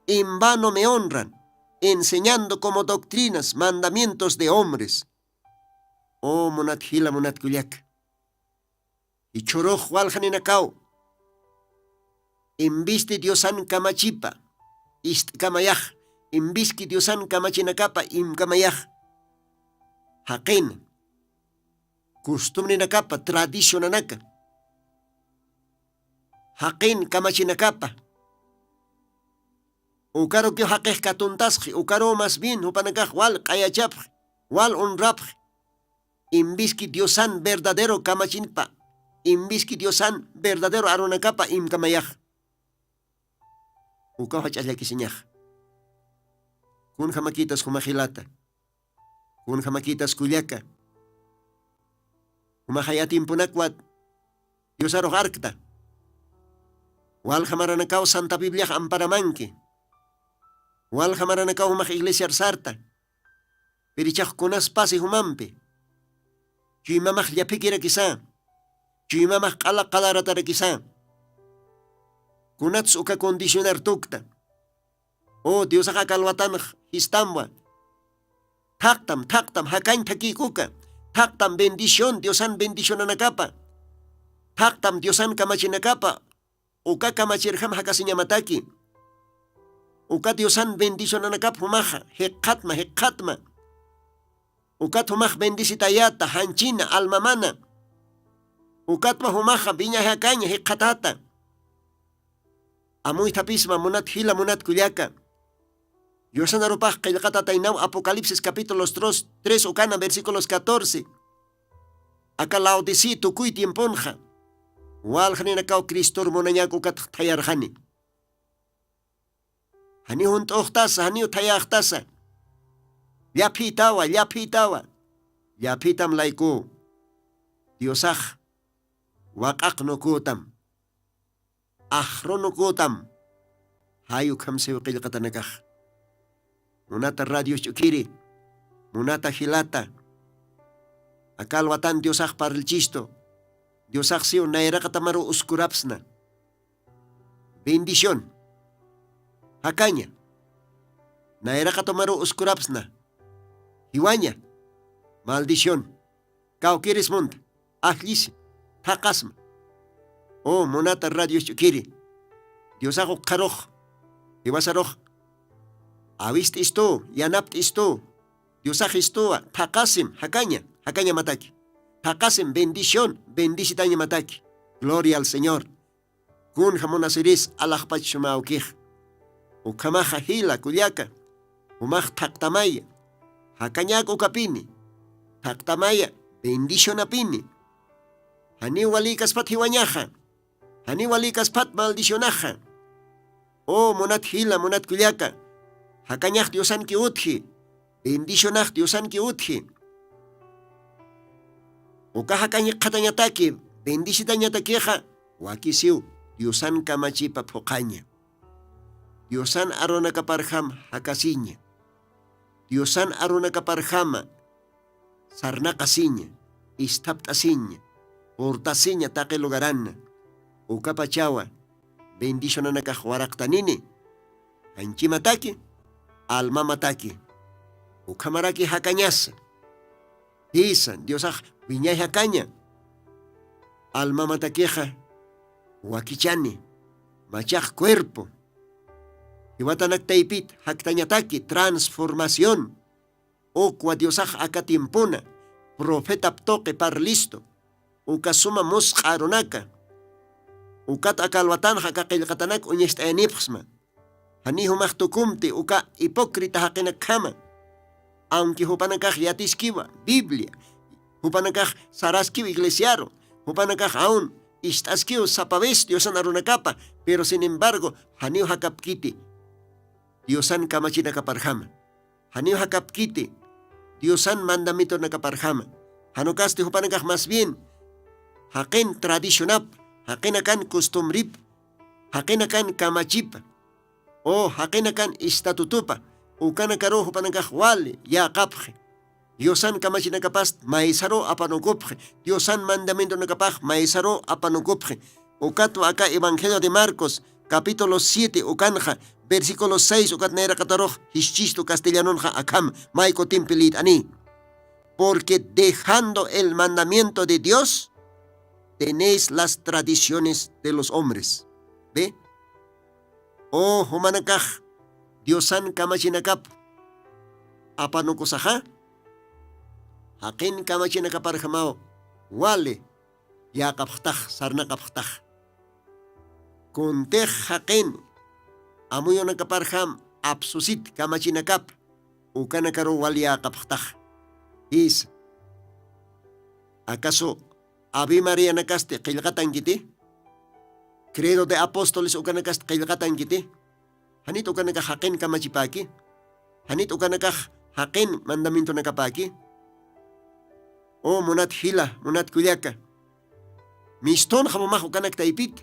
En vano me honran, enseñando como doctrinas mandamientos de hombres. Oh, munat jila, munat kullaka. Ichhurux waljaninakaw, en vez de Diosan kamachipa ist'kamayax, en vez que Diosan kamachinakapa imkamayax, jaqin costumbrenakapa, tradicionanaka, jaqin kamachinakapa, ukarukiw jaqix katuntasxi, ukaruw más bien jupanakax wal q'ayachapxi, wal honrapxi, en vez que Diosan verdadero kamachinpa, en vez que Diosan verdadero arunakapa imkamayax. Ukaw jach'a llakisiñax. Kunjamakitas juma jilata, kunjamakitas kullaka, jumaxa yatimpunakwa Diosarux arkta. Walja maranakaw Santa Bibliax amparamanki. Walja maranakaw jumax iglesiar sarta. Pirichax kunas pasi jumampi. Chuymamax llaphikirakisa. Chuymamax q'ala qalaratarakisa. Kunats uka condicionar tukta. O Diosax aka alwatanx jistamwa. Thaqtam thaqtam jakañ thakïkuka. Thaqtam bendición Diosan bendicionanakapa. Thaqtam Diosan kamachinakapa. Uka kamachirjam jakasiñamataki. Uka Diosan bendicionanakap jumaxa jikxatma jikxatma. Ukat jumax bendisitayata janchina almamana. Ukatma jumaxa viña jakaña jikxatata. Amuythapisma munat jila munat kullaka. Yusanarupax qillqatataynaw Apocalipsis capítulos tres ukana versículos catorce. Aka laodicea tukuy tiemponxa walxaninakaw cristor munañak ukatx thayarxani. Janiw junt'uxtasa janiw thayaxtasa. Llaphïtawa llaphïtawa. Llaphïtam layku. Diosax waq'aq nukütam. Axru nukütam. Jay ukham siw qillqatanakax. Munata radios ch'ukhiri, munata jilata, aka alwatan diosax parlchistu. Diosax siw nayraqatamaru uskurapsna. Bendición. Jakaña. Nayraqatamaru uskurapsna. Jiwaña. Maldición. Kawkiris munta. Ajllisi. Thaqasma. O munata radios ch'ukhiri, diosax ukxarux, jiwasarux awist'istu, yanapt'istu. Diosax istuwa thaqasim jakaña. Jakañamataki. Thaqasim bendición bendisitañamataki. Gloria al señor. Kunja munasiris alaxpach sumawkix. Ukhamaxa jila kullaka, jumax thaqtamaya. Jakañak ukapini. Thaqtamaya bendicionapini. Janiw walïkaspat jiwañaxa. Janiw walïkaspat maldicionaxa. O munat jila munat kullaka, jakañax diosanki utji. Bendicionax diosanki utji. Uka jakañ jikxatañataki bendisitañatakixa, wakisiw diosan kamachipa phuqhaña. Diosan arunakaparjama jakasiña. Diosan arunakaparjama sarnaqasiña, isthapt'asiña, purtasiña taqi lugarana. Ukapachawa bendicionanakax waraqtanini. Janchimataki, almamataki. Ukhamaraki jakañasa. Jisa diosax wiñay jakaña. Almamatakixa wakichani, machax cuerpo. Jiwatanak taypit jaktañataki transformación. Ukwa diosax aka tiempuna profetap tuqi parlistu. Uka suma musq'a arunaka. Ukat aka alwatanxa aka qillqatanak uñast'ayanipxsma. Janiw jumax tukumti uka hipócrita jaqinakjama. Aunque jupanakax yatiskiwa biblia, jupanakax saraskiw iglesiaru, jupanakax aun ist'askiw sapa vez diosan arunakapa, pero sin embargo janiw jakapkiti diosan kamachinakaparjama. Janiw jakapkiti diosan mandamientonakaparjama. Janukasti jupanakax más bien jaqin tradicionap, jaqinakan costumbrip, jaqinakan kamachipa, o jaqinakan estatutupa ukanakaruw jupanakax wali yäqapxi. Diosan kamachinakapast maysaruw apanukupxi. Diosan mandamientonakapax maysaruw apanukupxi. Ukatwa aka Evangelio de Marcos, capítulo siete, ukanxa, versículo seis, ukat nayraqatarux jischistu castellanonxa akham, may kutimpi lït'ani. Porque dejando el mandamiento de Dios, tenéis las tradiciones de los hombres. ¿Ve? O jumanakax Diosan kamachinakap apanukusaxa, jaqin kamachinakaparjamaw wali yäqapxtax, sarnaqapxtax. Kuntix jaqin amuyunakaparjam apsusit kamachinakap, ukanakaruw wali yäqapxtax. Jisa. ¿Acaso Ave Marianakasti qillqatankiti? ¿Credo de Apóstoles ukanakasti qillqatankiti? ¿Janit ukanakax jaqin kamachipäki? ¿Janit ukanakax jaqin mandamientonakapäki? O munat jila, munat kullaka, mistunxam jumax ukanak taypita.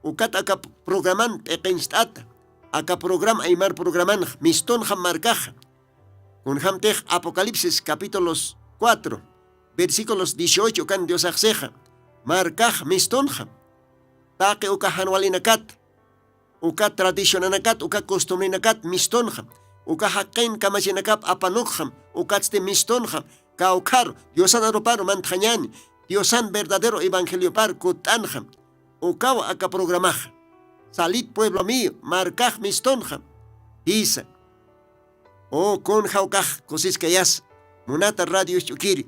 Ukat aka programan p'iqincht'ata, aka programa, aymar programanx mistunxam markaxa. Kunjämtix Apocalipsis capítulos cuatro, versículos dieciocho ukan Diosax sixa, markax mistunxam. Taqi uka jan walinakat, uka tradicionanakat, uka costumbrinakat mistunxam. Uka jaqin kamachinakap apanukxam, ukatsti mistunxam. Kawkharu Diosan aruparu mantxañäni, Diosan verdadero evangeliopar kutt'anxam. Ukaw aka programaxa. Salid pueblo mío, markax mistunxam. Jisa. O kunja ukax kusiskayas, munata radio isch'ukiri.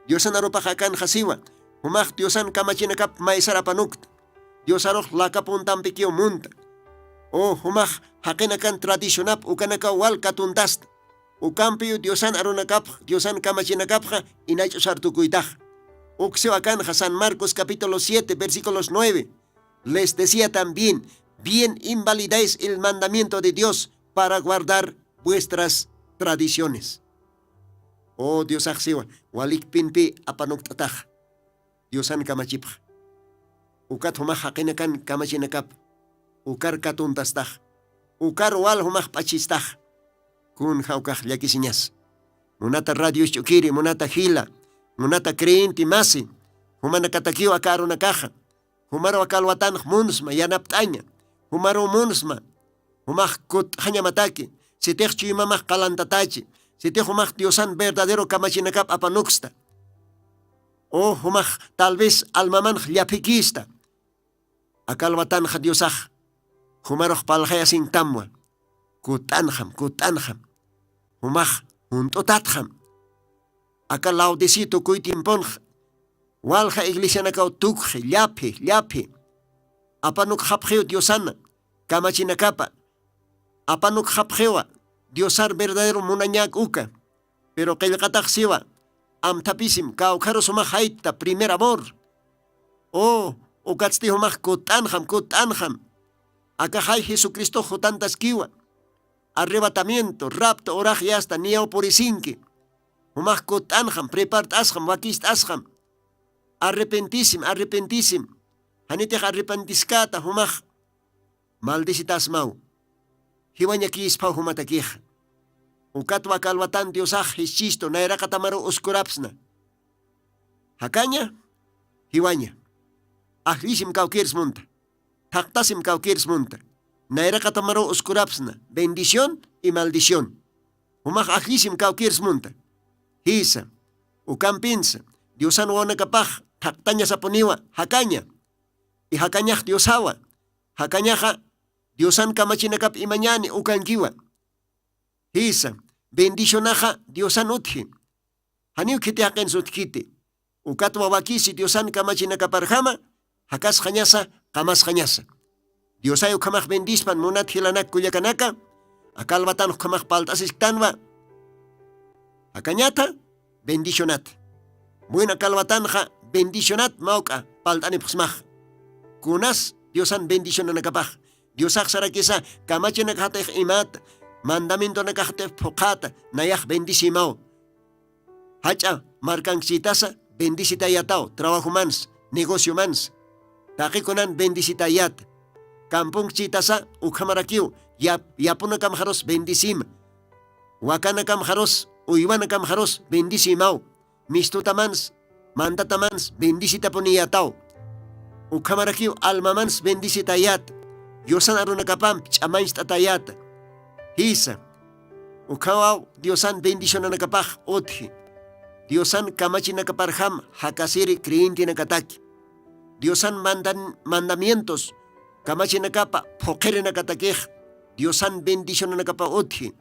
Diosan arupax akanxa siwa, jumax Diosan kamachinakap maysar apanukta. Diosarux laka puntampikiw munta. O jumax jaqinakan tradicionap ukanakaw wal katuntasta. Ukampiw Diosan arunakapx, Diosan kamachinakapxa inach'usar tukuytax. Uksiw akanxa San Marcos capítulo siete, versículos nueve. Les decía también: bien invalidáis el mandamiento de Dios para guardar vuestras tradiciones. O Diosax siwa, walikpinpi apanukt'atax Diosan kamachipx. Ukat jumax jaqinakan kamachinakap ukar katuntastax. Ukar wal jumax p'achistax. Kunja ukax llakisiñas. Munata radio isch'ukiri, munata jila, munata creyente masi, jumanakatakiw aka arunakaxa. Jumaru aka alwatanx munsma yanapt'aña. Jumaru munsma jumax kut'xañamataki. Sitix chuymamax qalantatachi, sitix jumax Diosan verdadero kamachinakap apanuksta. O jumax tal vez almamanx llaphikista. Aka alwatanxa Diosax jumarux parlxayasinktamwa. Kutt'anxam, kutt'anxam. Jumax junt'utatxam. Aka Laodicea tukuy tiemponxa walja iglesianakaw tukxi, llaphi, llaphi. Apanukxapxiw Diosana kamachinakapa. Apanukxapxiwa Diosar verdadero munañäk uka. Pero qillqatax siwa, amthapisim kawkharu sumax jaytta, primer amor. O ukatsti jumax kutt'anxam, kutt'anxam. Akaxay Jesucristox jutantaskiwa. Arrebatamiento, rapto urax yasta niyaw purisinki. Jumax kutt'anxam, prepart'asxam, wakist'asxam. Arrepentisim, arrepentisim. Janitix arrepentiskäta jumax maldicitasmaw. Jiwañakïsphaw jumatakixa. Ukatwa aka alwatan Diosax jischistu nayraqatamaruw uskurapsna. Jakaña, jiwaña. Ajllisim kawkïrs munta. Thaqtasim kawkïrs munta. Nayraqatamaruw uskurapsna bendición y maldición. Jumax ajllisim kawkïrs munta. Jisa. Ukampinsa Diosan wawanakapax thaqtañasapuniwa jakaña. Y jakañax Diosawa. Jakañaxa Diosan kamachinakap imañäni ukankiwa. Jisa. Bendicionaxa Diosan utji. Janiw khiti jaqinsa utjkiti. Ukatwa wakisi Diosan kamachinakaparjama jakasxañasa, qamasxañasa. Diosay ukhamax bendispan munat jilanak kullakanaka. Aka alwatan ukhamax palt'asisktanwa. Jakañatha bendicionat. Buena aka alwatanxa bendicionat mawk'a palt'anipxsmax. Kunas Diosan bendicionanakapax. Diosax sarakisa kamachinakaxatix imat, mandamientonakaxatix phuqhata nayax bendisimaw. Jach'a markankchïtasa bendisitayataw, trabajomans, negociomans. Taqi kunan bendisitayat. Kampunkchïtasa ukhamarakiw yap yapunakamxarus bendisima. Wakanakamxarus uywanakamxarus bendisimaw. Mistutamans, mantatamans bendisitapuniyataw. Ukhamarakiw almamans bendicitayät. Diosan arunakapamp ch'amancht'atayät. Jisa. Ukhawaw Diosan bendicionanakapax utji. Diosan kamachinakaparjam jakasiri creyentenakataki. Diosan mandan-, mandamientos kamachinakapa phuqirinakatakix Diosan bendicionanakapa utji.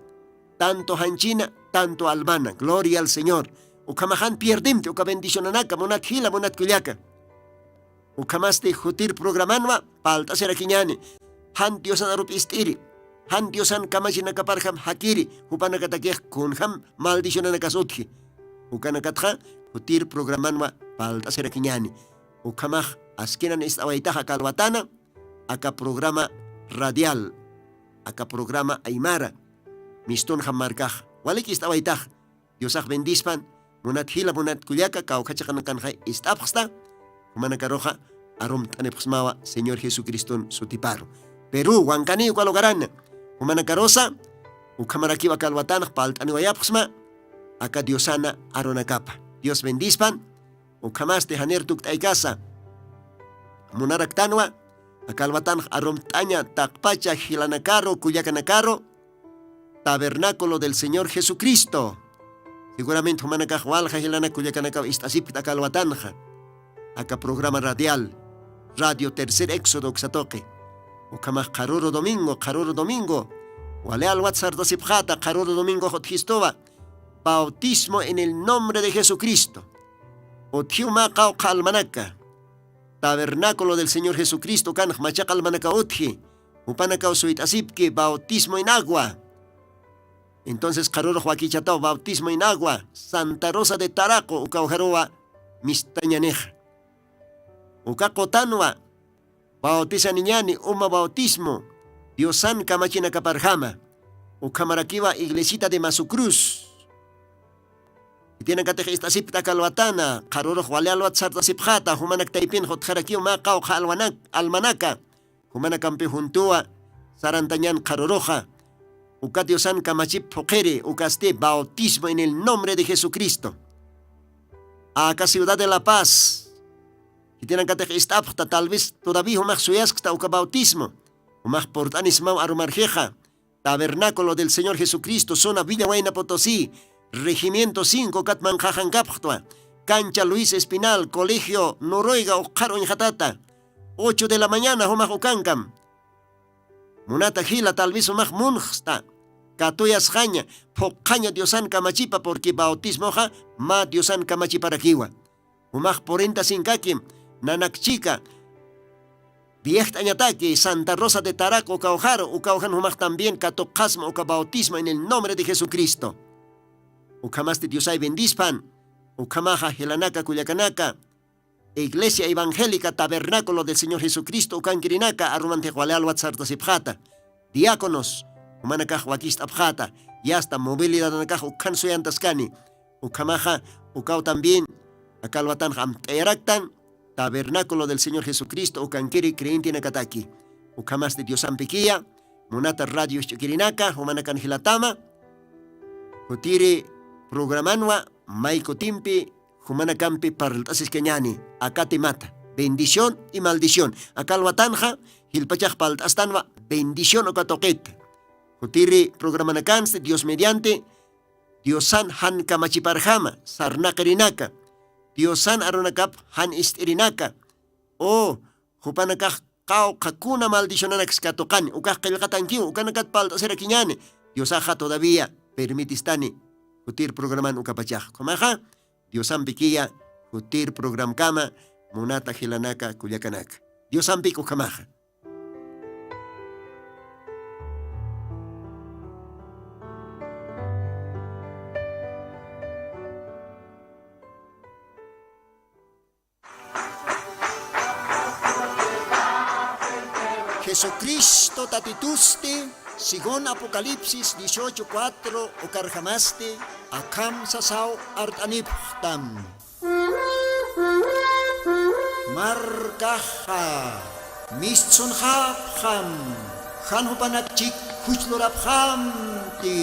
Tanto janchina, tanto almana. Gloria al Señor. Ukhamaxan pierdimti uka bendicionanaka, munat jila, munat kullaka. Ukhamasti jutir programanwa palt'asirakiñani. Jan Diosan arup ist'iri. Jan Diosan kamachinakaparjam jakiri. Jupanakatakix kunjam maldicionanakas utji. Ukanakatxa jutir programanwa palt'asirakiñani. Ukhamax askinan ist'awaytaxa kalwatana. Aka programa radial. Aka programa aymara. Mistunjam markax. Walik ist'awaytax. Diosax bendispan, munat jila, munat kullaka, kawkha chiqanakanxa ist'apxsta, jumanakaruxa arumt'anipxsmawa Señor Jesucriston sutiparu. Peru, wankani uka lugarana, jumanakarusa, ukhamarakiw aka alwatanx palt'aniwayapxsma, aka Diosana arunakapa. Dios bendispan, ukhamasti janir tukt'aykasa. Munaraktanwa, aka alwatanx arumt'aña taqpacha jilanakaru, kullakanakaru, Tabernáculo del Señor Jesucristo. Seguramente jumanakax walja jilanak kullakanakaw ist'asipkta aka alwatanxa. Aka programa radial, Radio Tercer Éxodo uksa tuqi. Ukhamax qharuru domingo, qharuru domingo. Wali alwat sartasipxata, qharuru domingo utjistuwa. Bautismo en el nombre de Jesucristo. Utjiw mä qawqha almanaka. Tabernáculo del Señor Jesucristo ukanx machaqa almanakaw utji. Jupanakaw suyt'asipki bautismo en agua. Entonces qharurux wakichataw bautismo en agua, Santa Rosa de Taraco ukawjaruwa mistañanix. Uka qutanwa, bautizaniñani uma bautismo, Diosan kamachinakaparjama. Ukhamarakiwa iglesita de Masu Cruz. Khitinakatix ist'asipkta aka alwatana, qharurux wali alwat sartasipxata, jumanak taypin jutxarakiw mä qawqha alwanak-, almanaka. Jumanakampi juntuwa sarantañan qharuruxa. Uka Diosan kamachip phuqhiri, ukasti bautismo en el nombre de Jesucristo. Aka ciudad de La Paz. Khitinakatix ist'apxta, tal vez todavía jumax suyaskta uka bautismo. Jumax purt'anismaw arumarjixa. Tabernáculo del Señor Jesucristo, zona Villa Huayna Potosí, Regimiento cinco, ukat manqhaxankapxtwa. Cancha Luis Espinal, Colegio Noruega, ukxar uñjatata. Ocho de la mañana, jumax ukankam. Munata jila, tal vez jumax munxsta. Katuyasxaña, phuqhaña Diosan kamachipa, porque bautismoxa mä Diosan kamachiparakiwa. Jumax purintasinkakim, nanak chika, viejt'añataki, Santa Rosa de Taraco ukawjaru, ukawjan jumax también katuqasma uka bautismo en el nombre de Jesucristo. Ukhamasti Diosay bendispan, ukhamaxa jilanaka kullakanaka, Iglesia Evangélica Tabernáculo del Señor Jesucristo ukankirinaka, arumantix wali alwat sartasipxata. Diáconos, jumanakax wakist'apxata, y hasta movilidadnakax ukhan suyantaskani. Ukhamaxa, ukaw también, aka alwatanx amt'ayaraktan, Tabernáculo del Señor Jesucristo ukankiri creyentenakataki. Ukhamasti Diosampikiya, munata radio isch'ukirinaka, jumanakan jilatama, jutiri programanwa, may kutimpi, jumanakampi parlt'asiskañani, aka temata, bendición y maldición. Aka alwatanxa, jilpachax parlt'astanwa, bendición uka tuqita. Jutiri programanakansti, Dios mediante, Diosan jan kamachiparjama, sarnaqirinaka. Diosan arunakap jan ist'irinaka. O, jupanakax qawqha kuna maldicionanaks katuqani, ukax qillqatankiw, ukanakat parlt'asirakiñani. Diosaxa todavía permitistani jutir programan ukapachax. Ukhamaxa, Diosampikiya jutir programkama, munata jilanaka kullakanaka. Diosampik ukhamaxa. Jesucristo Tatitusti, según Apocalipsis dieciocho cuatro, ukarjamasti, akham sasaw art'anipxtam. Markaxa, mistsunxapxam, jan jupanak chik juch lurapxamti.